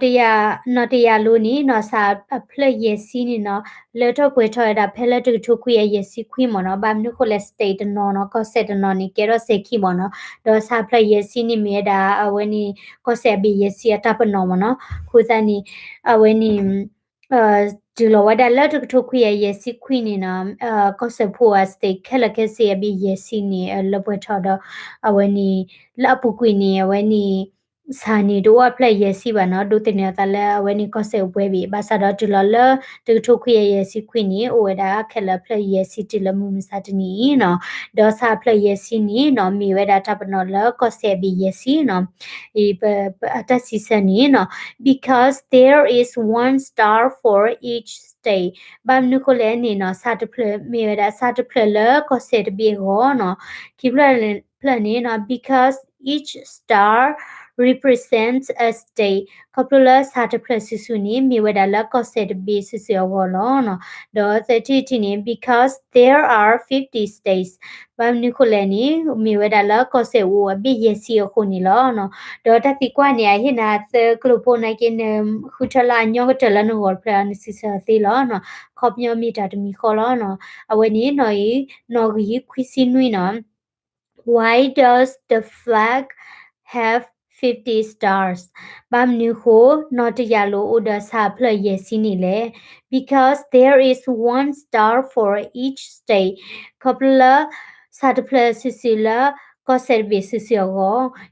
ဒီး နီၣ်တယာ်လိၤန့ၣ်နီၤ ဆၣ်အဖျၢၣ်ယဲၢ်ဆံန့ၣ်နီၤ လၢထီၣ်ပှဲၤထီၣ်ဝဲဒၣ်ဖဲလၢတကထိခွံကယၤယဲၢ်ဆံခွံမ့ၢ်နီၤ. ဘၣ်မနုၤဃိလဲၣ် state တနီၤနီၤ ကီၢ်စဲၣ်တနီၤန့ၣ် ကဲထီၣ်စဲၤခံမ့ၢ်နီၤ. ဒီးဆၣ်အဖျၢၣ်ယဲၢ်ဆံန့ၣ်မ့ၢ်ဝဲဒၣ် အဝဲန့ၣ် ကီၢ်စဲၣ်အဘ့ၣ်ယဲၢ်ဆံအတၢ်ပနီၣ်မ့ၢ်နီၤ. အဃိသတးန့ၣ် အဝဲန့ၣ် တုၤလီၤဝဲဒၣ်လၢတကထိခွံကယၤယဲၢ်ဆံခွံန့ၣ်နီၤ ကီၢ်စဲၣ်ဖိအ state ခဲလၢာ်ခဲဆ့အဘ့ၣ်ယဲၢ်ဆံန့ၣ် လၢပှဲၤထီၣ်ဒီး အဝဲန့ၣ် လၢအပူၤကွံာ်န့ၣ် အဝဲန့ၣ် ဆၣ်န့ၣ်တအိၣ်အဖျၢၣ်ယဲၢ်ဆံဘၣ်နီၤ, ဒိးသန့ၤအသးလၢအဝဲန့ၣ်ကီၢ်စဲၣ်အိၣ်ပှဲၤဘ့ၣ်, ဘၣ်ဆၣ်ဒီးတုၤလီၤလၢ တကထိခွံကယၤယဲၢ်ဆံခွံန့ၣ် အိၣ်ဝဲဒၣ်ခဲလၢာ်အဖျၢၣ်ယဲၢ်ဆံတုၤလၢမုၢ်မဆါတနံၤအံၤနီၤ, ဒီးဆၣ်အဖျၢၣ်ယဲၢ်ဆံန့ၣ်နီၤ မ့ၢ်ဝဲဒၣ်တၢ်ပနီၣ်လၢကီၢ်စဲၣ်အဘ့ၣ်ယဲၢ်ဆံနီၤ, အံၤပအတၢ်စံးဆၢန့ၣ်နီၤ, because there is one star for each state, ဘၣ်မနုၤဃိလဲၣ်န့ၣ်နီၤ ဆၣ်တဖျၢၣ်မ့ၢ်ဝဲဒၣ်ဆၣ်တဖျၢၣ်လၢကီၢ်စဲၣ်တဘ့ၣ်အဂီၢ်နီၤ, ခံဖျၢၣ်ဖျၢၣ်န့ၣ်နီၤ because each star represents a state, ခီဖျိလၢဆၣ်တဖျၢၣ်စုာ်စုာ်န့ၣ် မ့ၢ်ဝဲဒၣ်လၢကီၢ်စဲၣ်တဘ့ၣ်စုာ်စုာ်အဂီၢ်လီၤနီၤ, ဒီးသၢထံၣ်တထံၣ်န့ၣ် because there are fifty states, ဘၣ်မနုၤဃိလဲၣ်န့ၣ် မ့ၢ်ဝဲဒၣ်လၢကီၢ်စဲၣ်အိၣ်အဘ့ၣ်ယဲၢ်ဆံအဃိန့ၣ်လီၤနီၤ, ဒီးတၢ်သံကွၢ်န့ၣ် အဟ့ၣ်နၤသၢကလိာ်ဖိနာ်က့ နဃုထၢလၢအညီကတၢၢ်လၢနဂီၢ်တဖျၢၣ် နစံးဆၢသ့လီၤနီၤ, ခီပညီမ့ၢ်တၢ်တမံၤဃီလီၤနီၤ, အဝဲန့ၣ်နီၣ်ဂံၢ် နီၣ်ဂံၢ်ခွံဆံနွံနီၤ Why does the flag have fifty stars? ဘၣ်မနုၤဃိ နီၣ်တယၢ်လိာ်အိၣ်ဒီးဆၣ်အဖျၢၣ်ယဲၢ်ဆံန့ၣ်လဲၣ်. Because there is one star for each state. ခီဖျိလၢ ဆၣ်တဖျၢၣ်စုာ်စုာ်လၢ ကီၢ်စဲၣ်တဘ့ၣ်စုာ်စုာ်အ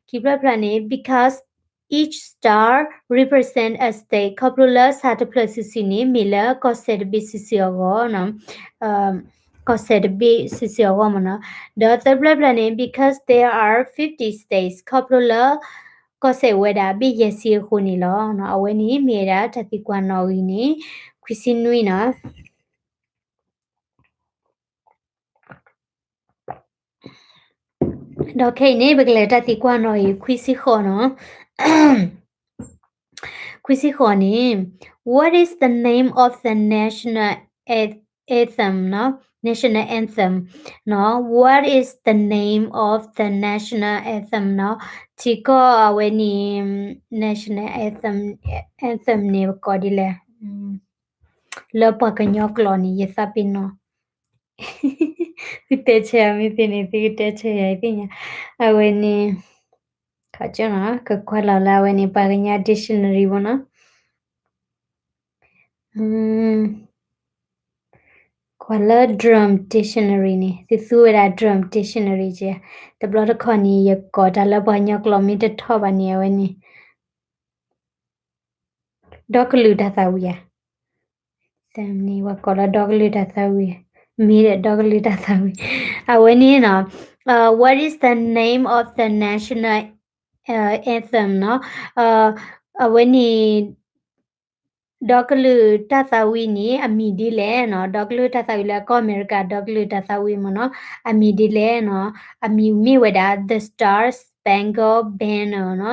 ဂီၢ်, ခံဖျၢၣ်ဖျၢၣ်န့ၣ် because each star represent a state. ခီဖျိလၢဆၣ်တဖျၢၣ်စုာ်စုာ်န့ၣ် မ့ၢ်လၢကီၢ်စဲၣ်တဘ့ၣ်စုာ်စုာ်အဂီၢ်နီၤ ကီၢ်စဲၣ်တဘ့ၣ်စုာ်စုာ်အဂီၢ်မ့ၢ်နီၤ, ဒီးသၢဖျၢၣ်ဖျၢၣ်န့ၣ် because there are fifty states. ခီဖျိလၢ ကီၢ်စဲၣ်ဝဲဒၣ်ဘ့ၣ်ယဲၢ်ဆံအဃိန့ၣ်လီၤ. အဝဲန့ၣ်မ့ၢ်ဝဲဒၣ်တၢ်သံကွၢ်နီၣ်ဂံၢ်န့ၣ် ခွံဆံနွံနီၤ. ဒီးခဲအံၤန့ၣ် ပကလဲၤတၢ်သံကွၢ်နီၣ်ဂံၢ် ခွံဆံဃိးနီၤ. ခွံဆံဃိးန့ၣ် What is the name of the national anthem နီၤ, national anthem နီၤ, What is the name of the national anthem နီၤ, ထံကီၢ်အဝဲန့ၣ် national anthem, anthem န့ၣ် ပကိးဒ်လဲၣ်, လၢပှၤကညီကျိာ်န့ၣ် ယသးပ့ၤနီၣ် သုတဲဆၢယၤမ့ၢ်သ့န့ၣ် သုကတဲဆၢယၤသ့ၣ်ညါ, အဝဲန့ၣ် ခီကၠီနီၤ ကကွၢ်လီၤလၢအဝဲန့ၣ် ပှၤကညီ dictionary မ့ၢ်နီၤ, ကွၢ်လၢ Drum Dictionary န့ၣ် သုသူဝဲဒၣ် Drum Dictionary က့, တဘျီတခီၣ်န့ၣ် ယကိးတၢ်လၢပှၤကညီကျိာ်မ့ၢ်တထီၣ်ဘၣ်န့ၣ် အဝဲန့ၣ် ဒီကလုာ်တၢ်သးဝံၣ်ဧါ, တမ့ၢ်ဝဲကိးလၢဒီကလုာ်တၢ်သးဝံၣ်, မ့ၢ်ဒီးဒီကလုာ်တၢ်သးဝံၣ်, အဝဲန့ၣ်နီၤ, what is the name of the national anthem နီၤ, အဝဲန့ၣ် ဒီကလုာ်တၢ်သးဝံၣ်န့ၣ် အမံၤဒ်လဲၣ်နီၤ, ဒီကလုာ်တၢ်သးဝံၣ်လၢကီၢ်အမဲရကၤ ဒီကလုာ်တၢ်သးဝံၣ်မ့ၢ်နီၤ, အမံၤဒ်လဲၣ်နီၤ, အမံၤမ့ၢ်ဝဲဒၣ် The Star Spangled Banner နီၤ,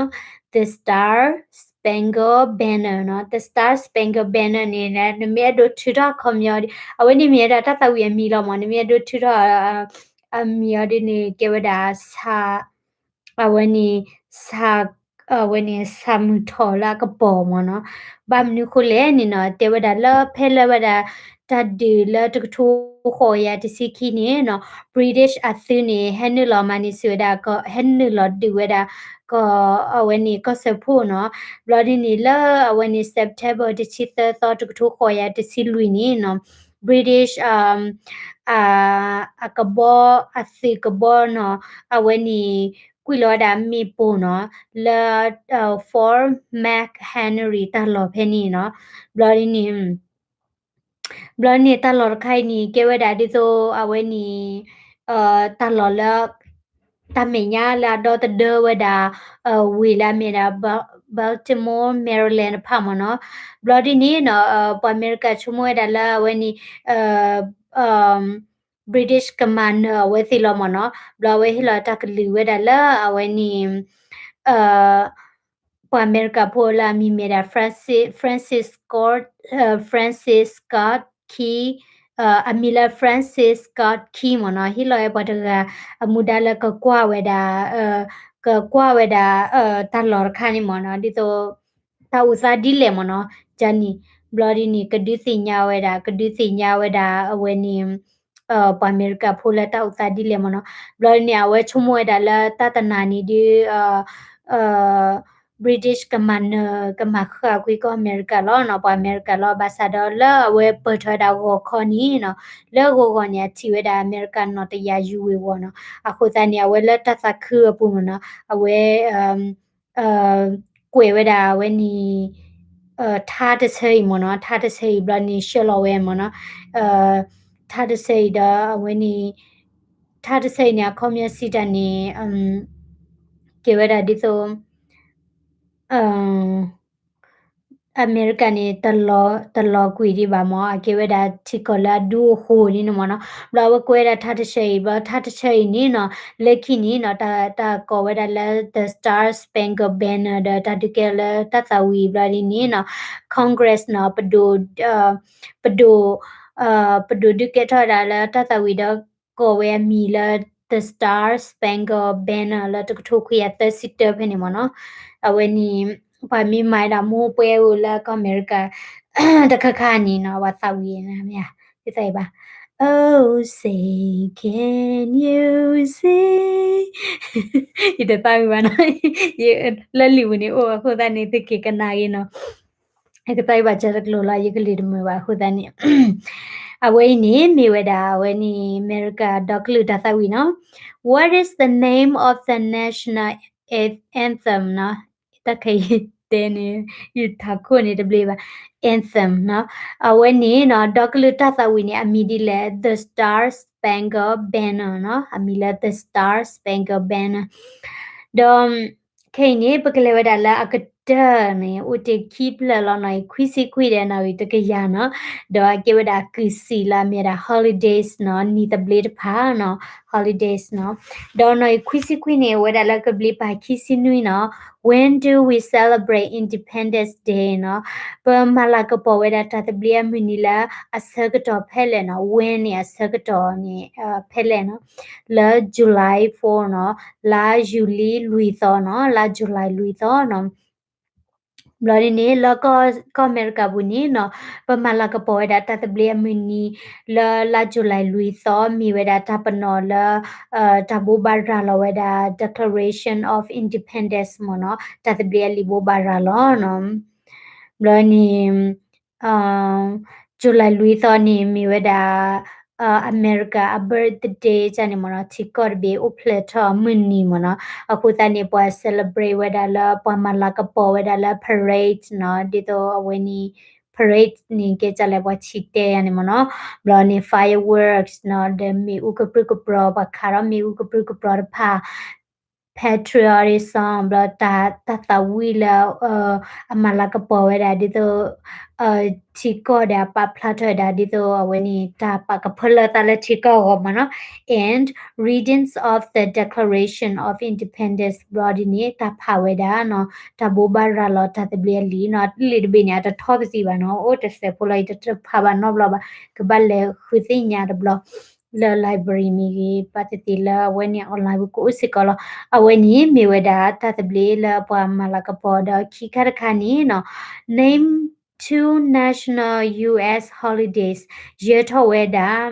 The Star Spangled Banner နီၤ, The Star Spangled Banner န့ၣ် နမ့ၢ်အဲၣ်ဒိးထုးထီၣ်အခီပညီ အဝဲန့ၣ်မ့ၢ်ဝဲဒၣ်တၢ်သးဝံၣ်အမံၤလီၤမ့ၢ်, နမ့ၢ်အဲၣ်ဒိးထုးထီၣ် အမံၤအီၤဒ်န့ၣ် ကဲဝဲဒၣ် အဝဲန့ၣ် ဆၣ် အဝဲန့ၣ် ဆၣ်မုၢ်ထီၣ်လၢအကပီၤမ့ၢ်နီၤ, ဘၣ်မနုၤဃိလဲၣ်န့ၣ်နီၤ, တဲဝဲဒၣ်လၢဖဲလၢဝဲဒၣ် တၢ်ဒုးလၢတကထိဃိးကယၤတဆံခံန့ၣ်နီၤ, British အသုးန့ၣ် ဟဲနုာ်လီၤမၤန့ၢ်စၢၤဝဲဒၣ် ဟဲနုာ်လီၤဒုးဝဲဒၣ် ကီၢ် အဝဲန့ၣ် ကီၢ်စၢဖှိၣ်နီၤ, ဘျီဒ်န့ၣ်လၢအဝဲန့ၣ် September တဆံသၢသီ တကထိဃိးကယၤတဆံလွံၢ်န့ၣ်နီၤ, British အ အကဘီ အသုးကဘီနီၤ, အဝဲန့ၣ် ကွံာ်လီၤဝဲဒၣ်မ့ၣ်ပိၢ်နီၤ, လၢ Fort McHenry တၢ်လီၢ်ဖဲန့ၣ်နီၤ, ဘျီဒ်န့ၣ် ဘျီန့ၣ်တၢ်လီၢ်တခါအံၤန့ၣ် ကဲဝဲဒၣ်ဒ်သိးအဝဲန့ၣ် တၢ်လီၢ်လၢ တၢ်မဲာ်ညါလၢအဒီသဒၢဝဲဒၣ် ဝ့ၢ်လၢအမ့ၢ်ဒၣ် Baltimore Maryland တဖၣ်မ့ၢ်နီၤ, ဘျီဒ်န့ၣ်နီၤ ပှၤအမဲရကၤဆိကမိၣ်ဝဲဒၣ်လၢအဝဲန့ၣ် British ကမၤနၢၤအဝဲသ့ၣ်လီၤမ့ၢ်နီၤ, ဘျီအဝဲဟ့ၣ်လီၤတၢ်ကလုၢ်ဝဲဒၣ်လၢအဝဲန့ၣ် ပှၤအမဲရကၤဖိလၢအမံၤမ့ၢ်ဒၣ် Francis, Francis Scott, Francis Scott Key, အမံၤလၢ Francis Scott Key မ့ၢ်နီၤ, ဟ့ၣ်လီၤဝဲပှၤတဂၤ အမူဒါလၢကကွၢ်ဝဲဒၣ် ကကွၢ်ဝဲဒၣ် တၢ်လီၢ်တခါန့ၣ်မ့ၢ်နီၤ, ဒ်သိး တၢ်အိၣ်သးဒ်လဲၣ်မ့ၢ်နီၤ, ကန့ၣ် ဘျီဒ်န့ၣ် ကဒုးသ့ၣ်ညါဝဲဒၣ် ကဒုးသ့ၣ်ညါဝဲဒၣ်အဝဲန့ၣ် ပှၤအမဲရကၤဖိလၢတၢ်အိၣ်သးဒ်လဲၣ်မ့ၢ်နီၤ, ဘျီဒ်န့ၣ် အဝဲဆိကမိၣ်ဝဲဒၣ်လၢတၢ်တနၤန့ၣ်ဒ် British ကမၤနၢၤ ကမၤဃၣ်ကွံာ်ကီၢ်အမဲရကၤလီၤနီၤ, ပှၤအမဲရကၤလီၤ, ဘၣ်ဆၣ်ဒီးလၢအဝဲပၢၢ်ထီၣ်ဝဲဒၣ်ဂီၤခီန့ၣ်နီၤ, လၢဂီၤဂီၤန့ၣ် အထံၣ်ဝဲဒၣ်အမဲရကၤနီၣ်တယၢ်ယူၤဝ့ၤဝီၤနီၤ, အဃိသတးန့ၣ် အဝဲလၢတၢ်သးခုအပူၤမ့ၢ်နီၤ, အဝဲ ကွဲးဝဲဒၣ်အဝဲန့ၣ် ထါတဆၢအံၤမ့ၢ်နီၤ, ထါတဆၢအံၤဘျီန့ၣ် ဆှၢလီၤဝဲမ့ၢ်နီၤ, ထါတဆၢအံၤဒီးအဝဲန့ၣ် ထါတဆၢအံၤန့ၣ် အခီပညီစံးတၢ်န့ၣ် ကဲဝဲဒၣ်ဒ်သိး အမဲရကၤန့ၣ် တလီၤကွံာ်ဒံးဘၣ်မ့ၢ် အကဲဝဲဒၣ်ထံကီၢ်လၢအဒူအဃိၤဒ်န့ၣ်မ့ၢ်နီၤ. ဘျီအဝဲကွဲးဝဲဒၣ်ထါတဆၢအံၤ ဘျီထါတဆၢအံၤန့ၣ်နီၤ လၢခံန့ၣ်နီၤ တၢ်ကိးဝဲဒၣ်လၢ The Star Spangled Banner ဒီးတၢ်ဒုးကဲထီၣ်လၢတၢ်သးဝံၣ်ဘျီဒ်န့ၣ်နီၤ Congress နီၤ ပဒိၣ် ပဒိၣ် ပဒိၣ်ဒုးကဲထီၣ်ဝဲဒၣ်လၢတၢ်သးဝံၣ်ဒီး ကိးဝဲအမံၤလၢ The Star Spangled Banner လၢတကထိခွံကယၤသၢဆံတၢဖဲန့ၣ်မ့ၢ်နီၤ. အဝဲန့ၣ် ပှၤမ့ၢ်မၤဝဲဒၣ်မိၢ်ပှဲၤဧိၤလၢကီၢ်အမဲရကၤ တခါခါန့ၣ်နီၤ ပှၤသးဝံၣ်နၤမ့ၢ်ဧါ ယသးဝံၣ်ဘၣ် Oh, say, can you see ယတသးဝံၣ်ဘၣ်နီၤ လၢလံာ်ပူၤန့ၣ်အိၣ်အဃိသတးန့ၣ် သုက့ၤကနၣ်ဂ့ၤနီၤ ယကသးဝံၣ်ဘၣ်စၢၤတကျိၤလီၤ ယကလုၢ်တမုာ်ဘၣ်အဃိသတးန့ၣ် အဝဲအံၤန့ၣ် မ့ၢ်ဝဲဒၣ် အဝဲန့ၣ် အမဲရကၤဒီကလုာ်တၢ်သးဝံၣ်နီၤ What is the name of the national anthem နီၤ တၢ်ခဲအံၤတဲန့ၣ် ယထးခိၣ်န့ၣ်တဘျ့ဘၣ် anthem နီၤ အဝဲန့ၣ်နီၤ ဒီကလုာ်တၢ်သးဝံၣ်န့ၣ် အမံၤဒ်လဲၣ် The Star Spangled Banner နီၤ အမံၤလၢ The Star Spangled Banner ဒီး ခဲအံၤန့ၣ် ပကလဲၤဝဲဒၣ်လၢအကတၢၢ်န့ၣ် အိၣ်တ့ၢ်ခံဖျၢၣ်လီၤနီၤ ခွံဆံခွံဒီးနီၣ်ဂံၢ်တကယၤနီၤ ဒီးအကဲဝဲဒၣ်ကုၢ်စံၣ်လၢအမ့ၢ်ဝဲဒၣ် holidays နီၤ နံၣ်သဘျ့တဖၣ်နီၤ holidays နီၤ ဒီးနီၣ်ဂံၢ်ခွံဆံခွံန့ၣ် အိၣ်ဝဲဒၣ်လၢကဘျံးပၤခံဆံနွံနီၤ When do we celebrate Independence Day နီၤ ပမၤလၤကပီၤဝဲဒၣ်တၢ်သဘျ့အမုၢ်နံၤလၢအဆၢကတီၢ်ဖဲလဲၣ်နီၤ when န့ၣ်အဆၢကတီၢ်န့ၣ် ဖဲလဲၣ်နီၤ လၢ July four နီၤ လါယူၤလံလွံၢ်သီနီၤ လါယူၤလံလွံၢ်သီနီၤ ဘျီဒ်န့ၣ် လၢကီၢ်အမဲရကၤပူၤန့ၣ်နီၤ ပမၤလၤကပီၤဝဲဒၣ်တၢ်သဘျ့အမုၢ်နံၤ လၢလါယူၤလံလွံၢ်သီ မ့ၢ်ဝဲဒၣ်တၢ်ပနီၣ်လၢ တၢ်ဘိးဘၣ်ရၤလီၤဝဲဒၣ် Declaration of Independence မ့ၢ်နီၤ တၢ်သဘျ့အလံာ်ဘိးဘၣ်ရၤလီၤနီၤ ဘျီန့ၣ် ယူၤလံလွံၢ်သီန့ၣ် မ့ၢ်ဝဲဒၣ် အမဲရကၤအ birthday န့ၣ်မ့ၢ်နီၤ ထံကီၢ်တဘ့ၣ်အိၣ်ဖျဲၣ်ထီၣ်အမုၢ်နံၤမ့ၢ်နီၤ အဃိသတးန့ၣ် ပှၤ celebrate ဝဲဒၣ်လၢ ပှၤမၤလၤကပီၤဝဲဒၣ်လၢ parade နီၤ ဒ်သိးအဝဲန့ၣ် parade န့ၣ် ကဲဒ်လဲၣ် ပှၤဆံးတဲယၤန့ၣ်မ့ၢ်နီၤ ဘျီန့ၣ် fireworks နီၤ ဒီးမ့ၣ်အူကပြုၢ်ကပြီၤ ပှၤခးထီၣ်မ့ၣ်အူကပြုၢ်ကပြီၤတဖၣ် patriotism ဘျီတၢ်သးဝံၣ်လၢ အမၤလၤကပီၤဝဲဒၣ်ဒ်သိး ထံကီၢ်ဒီးအပာ်ဖျါထီၣ်ဝဲဒၣ်ဒ်သိးအဝဲန့ၣ် တၢ်ပာ်ကဖၢလၢသးလၢထံကီၢ်အဂီၢ်မ့ၢ်နီၤ and readings of the Declaration of Independence ဘျီဒ်န့ၣ် တၢ်ဖးဝဲဒၣ်နီၤ တၢ်ဘိးဘၣ်ရၤလီၤတၢ်သဘျ့အလံာ်နီၤ လံာ်တဘ့ၣ်န့ၣ် အတထီပသံဘၣ်နီၤ အိၣ်တစဲးဖိလီၤ ယတဖးဘၣ်နီတဘျီဘၣ် ကဘၣ်လဲၤဃုသ့ၣ်ညါတဘျီ လၢ library မ့ၢ်ဂ့ၤ ဘၣ်သ့ၣ်သ့ၣ်လၢအဝဲန့ၣ် online ပူၤကအိၣ်စ့ၢ်ကီးလီၤ အဝဲန့ၣ်မ့ၢ်ဝဲဒၣ်တၢ်သဘျ့လၢပှၤမၤလၤကပီၤဒီးခံခါတခါန့ၣ်နီၤ name two national U S holidays ယၢၤထီၣ်ဝဲဒၣ်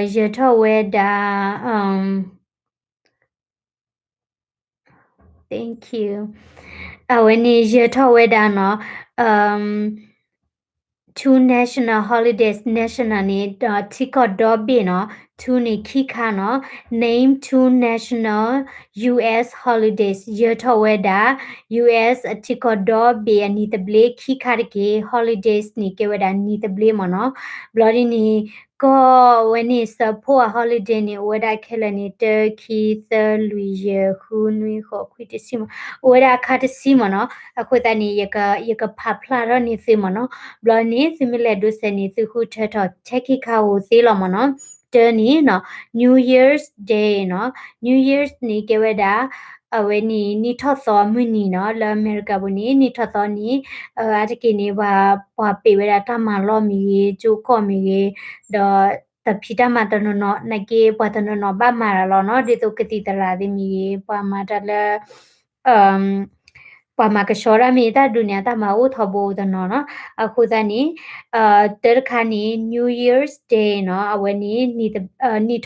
ယၢၤထီၣ်ဝဲဒၣ် thank you အဝဲန့ၣ်ယၢၤထီၣ်ဝဲဒၣ်နီၤ two national holidays national န့ၣ် ထံကီၢ်ဒီဘ့ၣ်နီၤ two န့ၣ်ခံခါနီၤ name two national U S holidays ယၢၤထီၣ်ဝဲဒၣ် U S အထံကီၢ်ဒီဘ့ၣ်အနံၣ်သဘျ့ခံခါတက့ၢ် holidays န့ၣ် ကဲဝဲဒၣ်နံၣ်သဘျ့မ့ၢ်နီၤ ဘျီဒ်န့ၣ် ကီၢ်ဝဲန့ၣ် စၢဖှိၣ်အ holiday န့ၣ် အိၣ်ဝဲဒၣ်ခဲလၢာ်န့ၣ် တၢ ခံ သၢ လွံၢ် ယဲၢ် ဃု နွံ ဃိး ခွံ တဆံမ့ၢ် အိၣ်ဝဲဒၣ်အခါတဆံမ့ၢ်နီၤ အဃိသတးန့ၣ် ယကဖးဖျါထီၣ်န့ၢ်သုမ့ၢ်နီၤ ဘျီန့ၣ် သုမ့ၢ်လဲၤဒိးစဲးန့ၣ် သုဃုထၢထီၣ်ထဲခံခါဧိၤသ့လီၤမ့ၢ်နီၤ တၢန့ၣ်နီၤ New Year's Day နီၤ New Year's န့ၣ် ကဲဝဲဒၣ် အဝဲန့ၣ် နံၣ်ထီၣ်သီမုၢ်နံၤနီၤ လၢအမဲရကၤပူၤန့ၣ် နံၣ်ထီၣ်သီန့ၣ် အါတက့ၢ်န့ၣ် ပှၤ ပှၤပ့ၤဝဲဒၣ်တၢ်မၤလီၢ်မ့ၢ်ဂ့ၤ ကၠိကီၢ်မ့ၢ်ဂ့ၤ ဒီးတၢ်ဖံးတၢ်မၤတနီၤနီၤ နာ်က့ ပှၤတနီၤနီၤဘၣ်မၤတၢ်လီၤနီၤ ဒ်သိးကသံၣ်သရၣ်သ့ၣ်မ့ၢ်ဂ့ၤ ပှၤမၤတၢ်လၢ ပှၤမၤကဆှီဒၣ်မ့ၢ်တၢ်ဒုးန့ၣ် အတၢ်မၤအိၣ်ထီဘိတနီၤနီၤ အဃိသတးန့ၣ် တၢတခါန့ၣ် New Year's Day နီၤ အဝဲန့ၣ် နံၣ်ထီၣ်သီနီၤ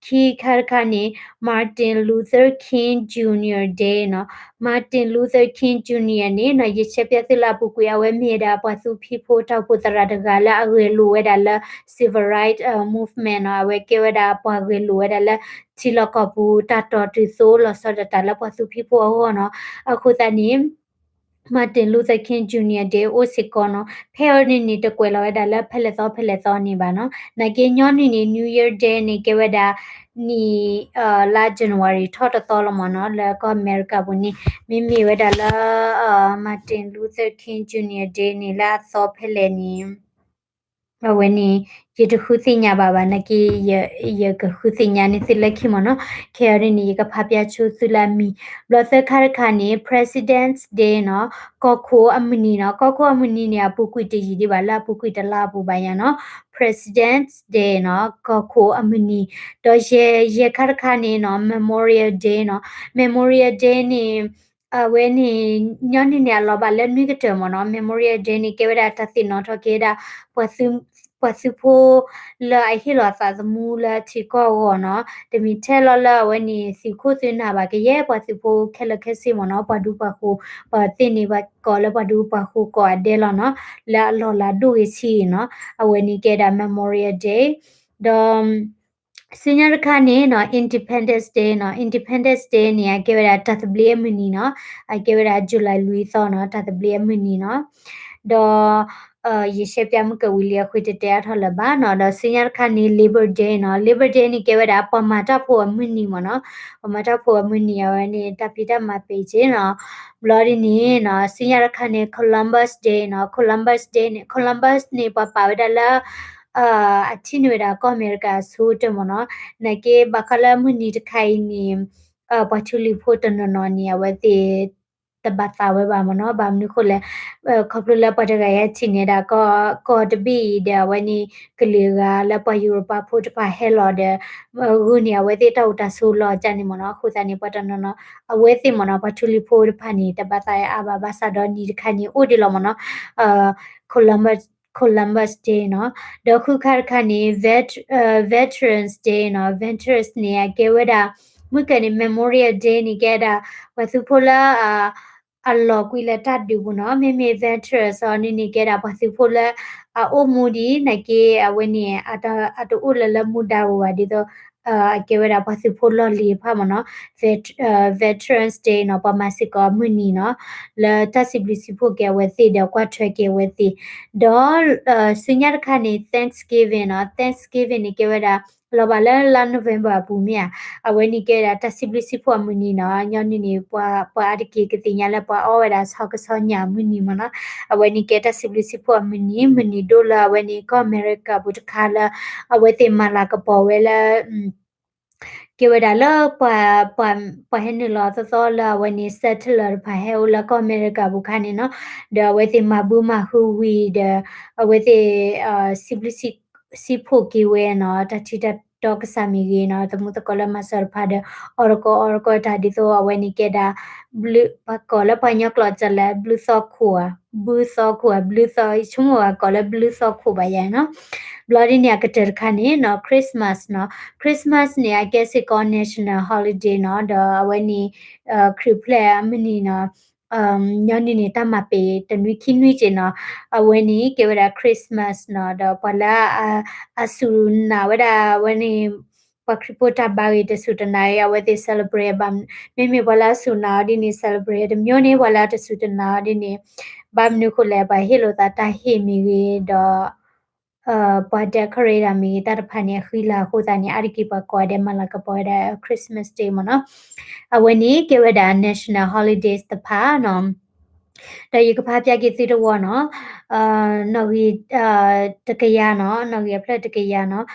ခံခါတခါန့ၣ် Martin Luther King Junior Day နီၤ Martin Luther King Junior န့ၣ်နီၤ ယဆဲးပျဲသုလၢအပူၤကွံာ် အဝဲမ့ၢ်ဝဲဒၣ်ပှၤသူဖံးဖိတၢ်အိၣ်ဖှိၣ်သရၣ်တဂၤလၢအဂဲၤလိာ်ဝဲဒၣ်လၢ civil rights movement နီၤ အဝဲကဲဝဲဒၣ်ပှၤဂဲၤလိာ်ဝဲဒၣ်လၢ တံၤလီၢ်ကီၢ်ပူၤ တၢ်တီၢ်တုၤသိလီၤဆီဒၣ်တၢ်လၢပှၤသူဖံးဖိအဂီၢ်နီၤ. အဃိသတးန့ၣ် Martin Luther King Junior Day အိၣ်စ့ၢ်ကီးနီၤ. ဖဲအံၤန့ၣ်န့ၣ် တကွဲးလီၤဝဲဒၣ်လၢဖဲလဲၣ်သီဖဲလဲၣ်သီန့ၣ်ဘၣ်နီၤ. နာ်က့ညီနုၢ်န့ၣ် New Year Day န့ၣ် ကဲဝဲဒၣ် နံၣ် လါ January ထီၣ်တသီလီၤမ့ၢ်နီၤ. လၢကီၢ်အမဲရကၤပူၤန့ၣ် မ့မ့ၢ်ဝဲဒၣ်လၢ Martin Luther King Junior Day န့ၣ် လၢအသီဖဲလဲၣ်န့ၣ် အဝဲန့ၣ် ယတဃုသ့ၣ်ညါဘၣ်ဘၣ် နာ်က့ ယကဃုသ့ၣ်ညါန့ၢ်သုလၢခံမ့ၢ်နီၤ. ခဲအံၤန့ၣ် ယကဖးပျၢ်ဆိသုလၢအမံၤ. ဘျီသၢခါတခါန့ၣ် President's Day နီၤ, ကီၢ်ခိၣ်အမုၢ်နံၤနီၤ. ကီၢ်ခိၣ်အမုၢ်နံၤန့ၣ် အပူၤကွံာ်တယံာ်ဒံးဘၣ် လၢအပူၤကွံာ်တလါအပူၤဘၣ်ယၤနီၤ. President's Day နီၤ, ကီၢ်ခိၣ်အမုၢ်နံၤ. ဒီးယဲၢ် ယဲၢ်ခါတခါန့ၣ်နီၤ Memorial Day နီၤ. Memorial Day န့ၣ် အဝဲန့ၣ် ညီနုၢ်န့ၣ် အလီၤဘၣ်လၢနွံကတၢၢ်မ့ၢ်နီၤ. Memorial Day န့ၣ် ကဲဝဲဒၣ်တၢ်သ့ၣ်နီၣ်ထီၣ်က့ၤဝဲဒၣ် ပှၤသု ပှၤသုးဖိလၢအဟ့ၣ်လီၤအသးသမူလၢထံကီၢ်အဂီၢ်နီၤ. တမ့ၢ်ထဲလီၤလၢအဝဲန့ၣ် သုးခိၣ်သုးနၢ်ဘၣ် ကယဲၢ်ပှၤသုးဖိခဲလၢာ်ခဲဆ့မ့ၢ်နီၤ. ပှၤဒူပှၤဃိၤ ပှၤသ့ၣ်န့ၣ် ပှၤကိးလၢပှၤဒူပှၤဃိၤကိးဂၤဒဲးလီၤနီၤ. လၢအလီၢ်လၤဒိၣ်ဂ့ၤဆံးနီၤ. အဝဲန့ၣ်ကဲဒၣ် Memorial Day ဒီး ဆူညါတခါန့ၣ်နီၤ Independence Day နီၤ. Independence Day န့ၣ် အကဲဝဲဒၣ်တၢ်သဘျ့အမုၢ်နံၤနီၤ. အကဲဝဲဒၣ် July လွံၢ်သီနီၤ တၢ်သဘျ့အမုၢ်နံၤနီၤ. ဒီး ယရှဲပၠးမုၢ်ကဝံၤလံအဃိ တတဲအါထီၣ်လၢၤဘၣ်နီၤ. ဒီးဆူညါတခါန့ၣ် Labor Day နီၤ. Labor Day န့ၣ် ကဲဝဲဒၣ်ပှၤမၤတၢ်ဖိအမုၢ်နံၤမ့ၢ်နီၤ. ပှၤမၤတၢ်ဖိအမုၢ်နံၤ အဝဲန့ၣ် တၢ်ဖံးတၢ်မၤပ့ၤက့ၤနီၤ. ဘျီဒ်န့ၣ်နီၤ ဆူညါတခါန့ၣ် Columbus Day နီၤ. Columbus Day န့ၣ် Columbus န့ၣ် ပှၤပာ်ဝဲဒၣ်လၢ အထံၣ်န့ၢ်ဝဲဒၣ်ကီၢ်အမဲရကၤအဆိကတၢၢ်မ့ၢ်နီၤ. နာ်က့ဘၣ်ဃးလၢမုၢ်နံၤတခါအံၤန့ၣ် ပှၤထူလံၤဖိတနီၤနီၤန့ၣ် အဝဲသ့ၣ် တဘၣ်သးဝဲဘၣ်မ့ၢ်နီၤ. ဘၣ်မနုၤဃိလဲၣ် ခီဖျိလၢပှၤတဂၤအံၤထံၣ်န့ၢ်ဒၣ်ကီၢ်တဘ့ၣ်အံၤဒီး အဝဲန့ၣ် ကလံၤဂၤလၢပှၤယူရပၤဖိတဖၣ်ဟဲလီၤဒီး ဂုာ်န့ၢ် အဝဲသ့ၣ်တၢ်အိၣ်တၢ်ဆိးလီၤကၢ်န့ၣ်မ့ၢ်နီၤ. အဃိသတးန့ၣ် ပှၤတနီၤနီၤ အဝဲသ့ၣ်မ့ၢ်နီၤ ပှၤထူလံၤဖိတဖၣ်န့ၣ် တဘၣ်သးအါဘၣ် ဘၣ်ဆၣ်ဒီးနံၤတခါန့ၣ် အိၣ်ဒံးလီၤမ့ၢ်နီၤ Columbus, Columbus Day နီၤ. ဒီးဃုခါတခါန့ၣ် Veterans Day နီၤ. Veterans န့ၣ် အကဲဝဲဒၣ် မုၢ်ကၢန့ၣ် Memorial Day န့ၣ် ကဲဒၣ် ပှၤသုးဖိလၢ အလီၤကွံာ်လၢတၢ်ဒုးပူၤနီၤ. မ့မ့ၢ် veterans အီၤန့ၣ်န့ၣ် ကဲဒၣ်ပှၤသုးဖိလၢ အအိၣ်မူဒံး နာ်က့ အဝဲန့ၣ် အတအိၣ်လၢၤလၢမူဒါပူၤဘၣ် ဒ်သိး အကဲဝဲဒၣ်ပှၤသုးဖိလီၢ်လံၤတဖၣ်မ့ၢ်နီၤ. Veterans Day နီၤ ပှၤမၤစ့ၢ်ကီးအမုၢ်နံၤနီၤ လၢတၢ်စံးဘျုးစံးဖှိၣ်က့ၤအဝဲသ့ၣ်ဒီးကွၢ်ထွဲက့ၤအဝဲသ့ၣ် ဒီး ဆူညါတခါန့ၣ် Thanksgiving နီၤ. Thanksgiving န့ၣ် ကဲဝဲဒၣ် လီၤဘၣ်လၢလါ November အပူၤမ့ၢ်ဧါ. အဝဲန့ၣ်ကဲဒၣ်တၢ်စံးဘျုးစံးဖှိၣ်အမုၢ်နံၤနီၤ. ညီနုၢ်န့ၣ် ပှၤ ပှၤအါတက့ၢ်ကသ့ၣ်ညါလၢပှၤအီၣ်ဝဲဒၣ်ဆီကဆီညၣ်အမုၢ်နံၤမ့ၢ်နီၤ. အဝဲန့ၣ်ကဲတၢ်စံးဘျုးစံးဖှိၣ်အမုၢ်နံၤ မုၢ်နံၤဒိၣ်လၢအဝဲန့ၣ် ကီၢ်အမဲရကၤပူၤတခါလၢ အဝဲသ့ၣ်မၤလၤကပီၤဝဲလၢ ကဲဝဲဒၣ်လၢ ပှၤဟဲနုာ်လီၤသီသီလၢအဝဲန့ၣ် settler တဖၣ်ဟဲအိၣ်လၢကီၢ်အမဲရကၤပူၤခါန့ၣ်နီၤ. ဒီးအဝဲသ့ၣ်မၤဘုမၤဟုဝံၤဒီး အဝဲသ့ၣ် စံးဘျုးစံးဖှိၣ်က့ၤဝဲနီၤ တၢ်ထံတၢ်တီကစၢ်မ့ၢ်ဂ့ၤနီၤ သမူသကိးလၢမၤစၢၤတဖၣ်ဒီး အီၣ်တကိးအီတကိးတၢ်ဒ်သိးအဝဲန့ၣ်ကဲဒၣ် ပှၤကိးလၢပှၤကညီကျိာ်တၢ်လဲၣ် ဘျုးသီခိၣ်ဧါ ဘုသီခိၣ်ဧါ ဘျုးသီ ဆိကမိၣ်ပှၤကိးလၢဘျုးသီခိၣ်ဘၣ်ယၤနီၤ. ဘျီဒ်န့ၣ် အကတၢၢ်တခါန့ၣ်နီၤ Christmas နီၤ Christmas န့ၣ် အကဲစ့ၢ်ကီး national holiday နီၤ ဒီးအဝဲန့ၣ် ခရံာ်ဖျဲၣ်အမုၢ်နံၤနီၤ ညီနုၢ်န့ၣ် တၢ်မၤပ့ၤတနွံခံနွံက့ၤနီၤ အဝဲန့ၣ် ကဲဝဲဒၣ် Christmas နီၤ ဒီးပှၤလၢ အစူၢ်နာ်ဝဲဒၣ်အဝဲန့ၣ် ပှၤခရံာ်ဖိတၢ်ဘါဂ့ၤတစူၢ်တနာ်ဂ့ၤ အဝဲသ့ၣ် celebrate ဘၣ် မ့မ့ၢ်ပှၤလၢအစူၢ်နာ်အီၤဒ်န့ၣ် celebrate တမျိုးန့ၣ် ပှၤလၢအတစူၢ်တနာ်အီၤဒ်န့ၣ် ဘၣ်မနုၤဃိလဲၣ် ပှၤဟ့ၣ်လိာ်သးတၢ်ဟ့ၣ်မ့ၢ်ဂ့ၤဒီး ပှၤ decorate တၢ်မ့ၢ်ဂ့ၤ တၢ်တဖၣ်န့ၣ် အဃံလၤအဃိသတးန့ၣ် အါတက့ၢ်ပှၤကိးဂၤဒဲးမၤလၤကပီၤဝဲဒၣ် Christmas Day မ့ၢ်နီၤ. အဝဲန့ၣ် ကဲဝဲဒၣ် national holidays တဖၣ်နီၤ. ဒီးယကဖးပျၢ်က့ၤသုတဝီနီၤ နီၣ်ဂံၢ် တကယၤနီၤ နီၣ်ဂံၢ်အဖျၢၣ်တကယၤနီၤ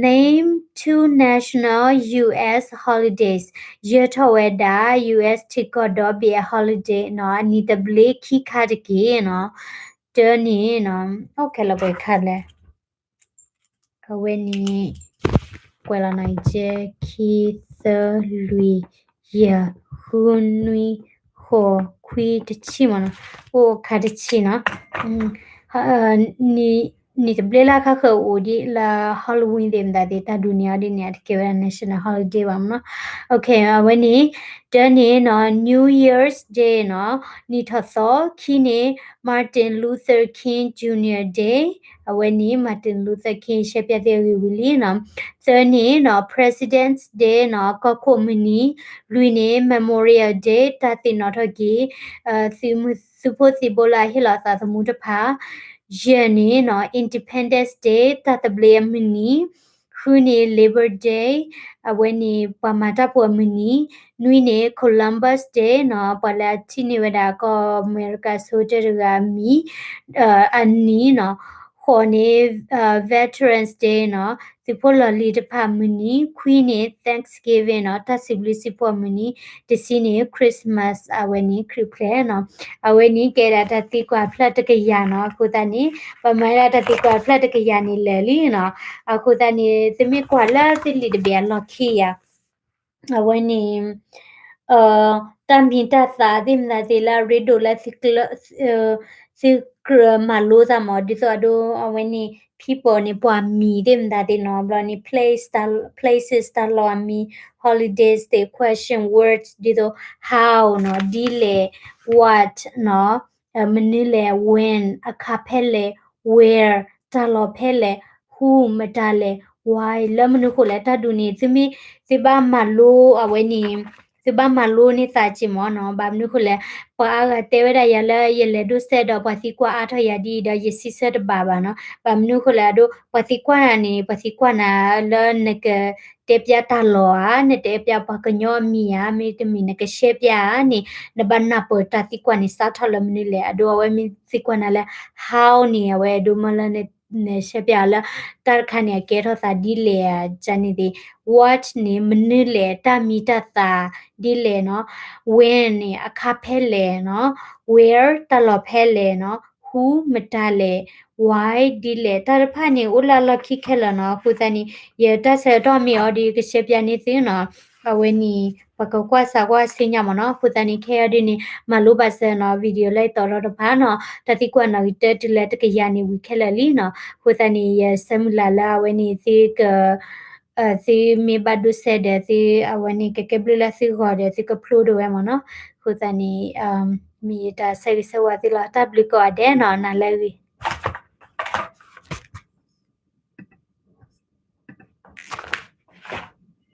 Name two national U S holidays ယၢၤထီၣ်ဝဲဒၣ် U S ထံကီၢ်ဒီဘ့ၣ်အ holiday နီၤ အနံၣ်သဘျ့ခံခါတက့ၢ်နီၤ တၢန့ၣ်နီၤ အိၣ်ခဲလၢာ်ပှဲၤခါလဲၣ် အဝဲန့ၣ် ကွဲးလီၤနီၤ ယဲၢ် ခံ သၢ လွံၢ် ယဲၢ် ဃု နွံ ဃိး ခွံ တဆံမ့ၢ်နီၤ အိၣ်ခါတဆံနီၤ နံၣ် နံၣ်တဘျ့လၢခါဃၢၤအိၣ်ဒ်လၢ Halloween သ့ၣ်မတၤသ့ၣ် တၢ်ဒုးန့ၢ်အီၤဒ်န့ၣ် အတကဲဝဲဒၣ် national holiday ဘၣ်မနီၤ. အဝဲန့ၣ် တၢ်န့ၣ်နီၤ New Year's Day နီၤ နံၣ်ထီၣ်သီ, ခံန့ၣ် Martin Luther King Junior Day အဝဲန့ၣ် Martin Luther King ရှဲပၠးသ့ၣ်အဂ့ၢ်ဝံၤလံနီၤ. သၢန့ၣ်နီၤ President's Day နီၤ ကီၢ်ခိၣ်မုၢ်နံၤ, လွံၢ်န့ၣ် Memorial Day တၢ်သ့ၣ်နီၣ်ထီၣ်က့ၤ သုးမုၢ်သုးဖိသံၣ်ဘိလၢအဟ့ၣ်လီၤအသးသမူတဖၣ်, ယဲၢ်န့ၣ်နီၤ Independence Day တၢ်သဘျ့အမုၢ်နံၤ, ဃုန့ၣ် Labor Day အဝဲန့ၣ်ပှၤမၤတၢ်ဖိအမုၢ်နံၤ, နွံန့ၣ် Columbus Day နီၤ ပှၤလၢအထံၣ်န့ၢ်ဝဲဒၣ်ကီၢ်အမဲရကၤ soldier တဂၤအမံၤ အနံၤနီၤ, ဃိးန့ၣ် Veterans Day နီၤ သုးဖိလီၢ်လံၤတဖၣ်မုၢ်နံၤ, ခွံန့ၣ် Thanksgiving နီၤ တၢ်စံးဘျုးစံးဖှိၣ်အမုၢ်နံၤ, တဆံန့ၣ် Christmas အဝဲန့ၣ်ခရံာ်ဖျဲၣ်နီၤ. အဝဲန့ၣ်ကဲဒၣ်တၢ်သံကွၢ်ဖျၢၣ်တကယၤနီၤ. အဃိသတးန့ၣ် ပမၤဒၣ်တၢ်သံကွၢ်ဖျၢၣ်တကယၤန့ၣ်လၢာ်လံနီၤ. အဃိသတးန့ၣ် သုမ့ၢ်ကွၢ်လၢသုလံာ်တဘ့ၣ်အလီၢ်ခံယၤ အဝဲန့ၣ် တၢ်မံၤတၢ်သးသ့ၣ်မတၤသ့ၣ်လၢအရ့ဒိၣ်လၢ သုကြၢးမၤလိသးမး ဒ်သိးအဒိ အဝဲန့ၣ် people န့ၣ် ပှၤမံၤသ့ၣ်မတၤသ့ၣ်နီၤ, ဘျီန့ၣ် place တၢ် places တၢ်လီၢ်အမံၤ, holidays သ့ၣ် question words ဒ်သိး how နီၤ ဒ်လဲၣ်, what နီၤ မနုၤလဲၣ်, when အခါဖဲလဲၣ်, where တၢ်လီၢ်ဖဲလဲၣ်, who မတၤလဲၣ်, why လၢမနုၤဃိလဲၣ်. တၢ်ဒုးန့ၣ် သုမ့ၢ် သုဘၣ်မၤလိအဝဲန့ၣ် သုဘၣ်မၤလိန့ၢ်သးက့ၤမးနီၤ. ဘၣ်မနုၤဃိလဲၣ်, ပှၤအါဂၤတဲဝဲဒၣ်ယၤလၢယလဲၤဒိးစဲးဒီးပှၤသံကွၢ်အါထီၣ်ယၤဒ်အံၤဒီး ယစံးဆၢတဘၣ်ဘၣ်နီၤ. ဘၣ်မနုၤဃိလဲၣ်, အဒိ ပှၤသံကွၢ်နၤန့ၣ် ပှၤသံကွၢ်နၤလၢနကတဲပျးတၢ်လီၢ်ဧါ, နတဲပျးပှၤကညီအမံၤဧါ, မ့တမ့ၢ်နကရှဲပျးဧါန့ၣ် နဘၣ်နၢ်ပၢၢ်တၢ်သံကွၢ်န့ၣ် စးထီၣ်လၢမနုၤလဲၣ်. အဒိ အဝဲမ့ၢ်သံကွၢ်နၤလၢ how န့ၣ် အဝဲဒိမ့ၢ်လၢ နရှဲပျးလၢ တၢ်တခါန့ၣ် အကဲထီၣ်သးဒ်လဲၣ်ဧါ ကန့ၣ်သ့ၣ်, what န့ၣ် မနုၤလဲၣ်, တၢ်မံၤတၢ်သးဒ်လဲၣ်နီၤ, when န့ၣ် အခါဖဲလဲၣ်နီၤ, where တၢ်လီၢ်ဖဲလဲၣ်နီၤ, who မတၤလဲၣ်, why ဒ်လဲၣ်. တၢ်တဖၣ်န့ၣ် အိၣ်လၢအလီၢ်ခံခဲလၢာ်နီၤ. အဃိသတးန့ၣ် ယတၢ်ဆၢကတီၢ်မ့ၢ်အိၣ်ဒီး ယကရှဲပျးန့ၢ်သုနီၤ. အဝဲန့ၣ် ပကကွၢ်စးကွၢ်ဆူညါမးနီၤ. အဃိသတးန့ၣ် ခဲအံၤဒ်န့ၣ် မၤလိဘၣ်စၢၤနီၤ video လၢယတီၤထီၣ်တဖၣ်နီၤ, တၢ်သံကွၢ်နီၣ်ဂံၢ်တၢတုၤလၢတကယၤန့ၣ်ဝံၤခဲလၢာ်လံနီၤ. အဃိသတးန့ၣ် ယဆၢမုၢ်လၢ်လၢအဝဲန့ၣ် သုက သုမ့ၢ်ဘၣ်ဒိးစဲးဒီးသု အဝဲန့ၣ် ကကဲဘျုးလၢသုဂီၢ်ဒီး သုကဖျိဒိၣ်ဝဲမးနီၤ. အဃိသတးန့ၣ် မ့ၢ်ယတၢ်ဆၢဂ့ၤဆၢဝါသုလီၤ. တၢ်ဘျုးကိးဂၤဒဲးနီၤ, နၤလၢအဂ့ၤ.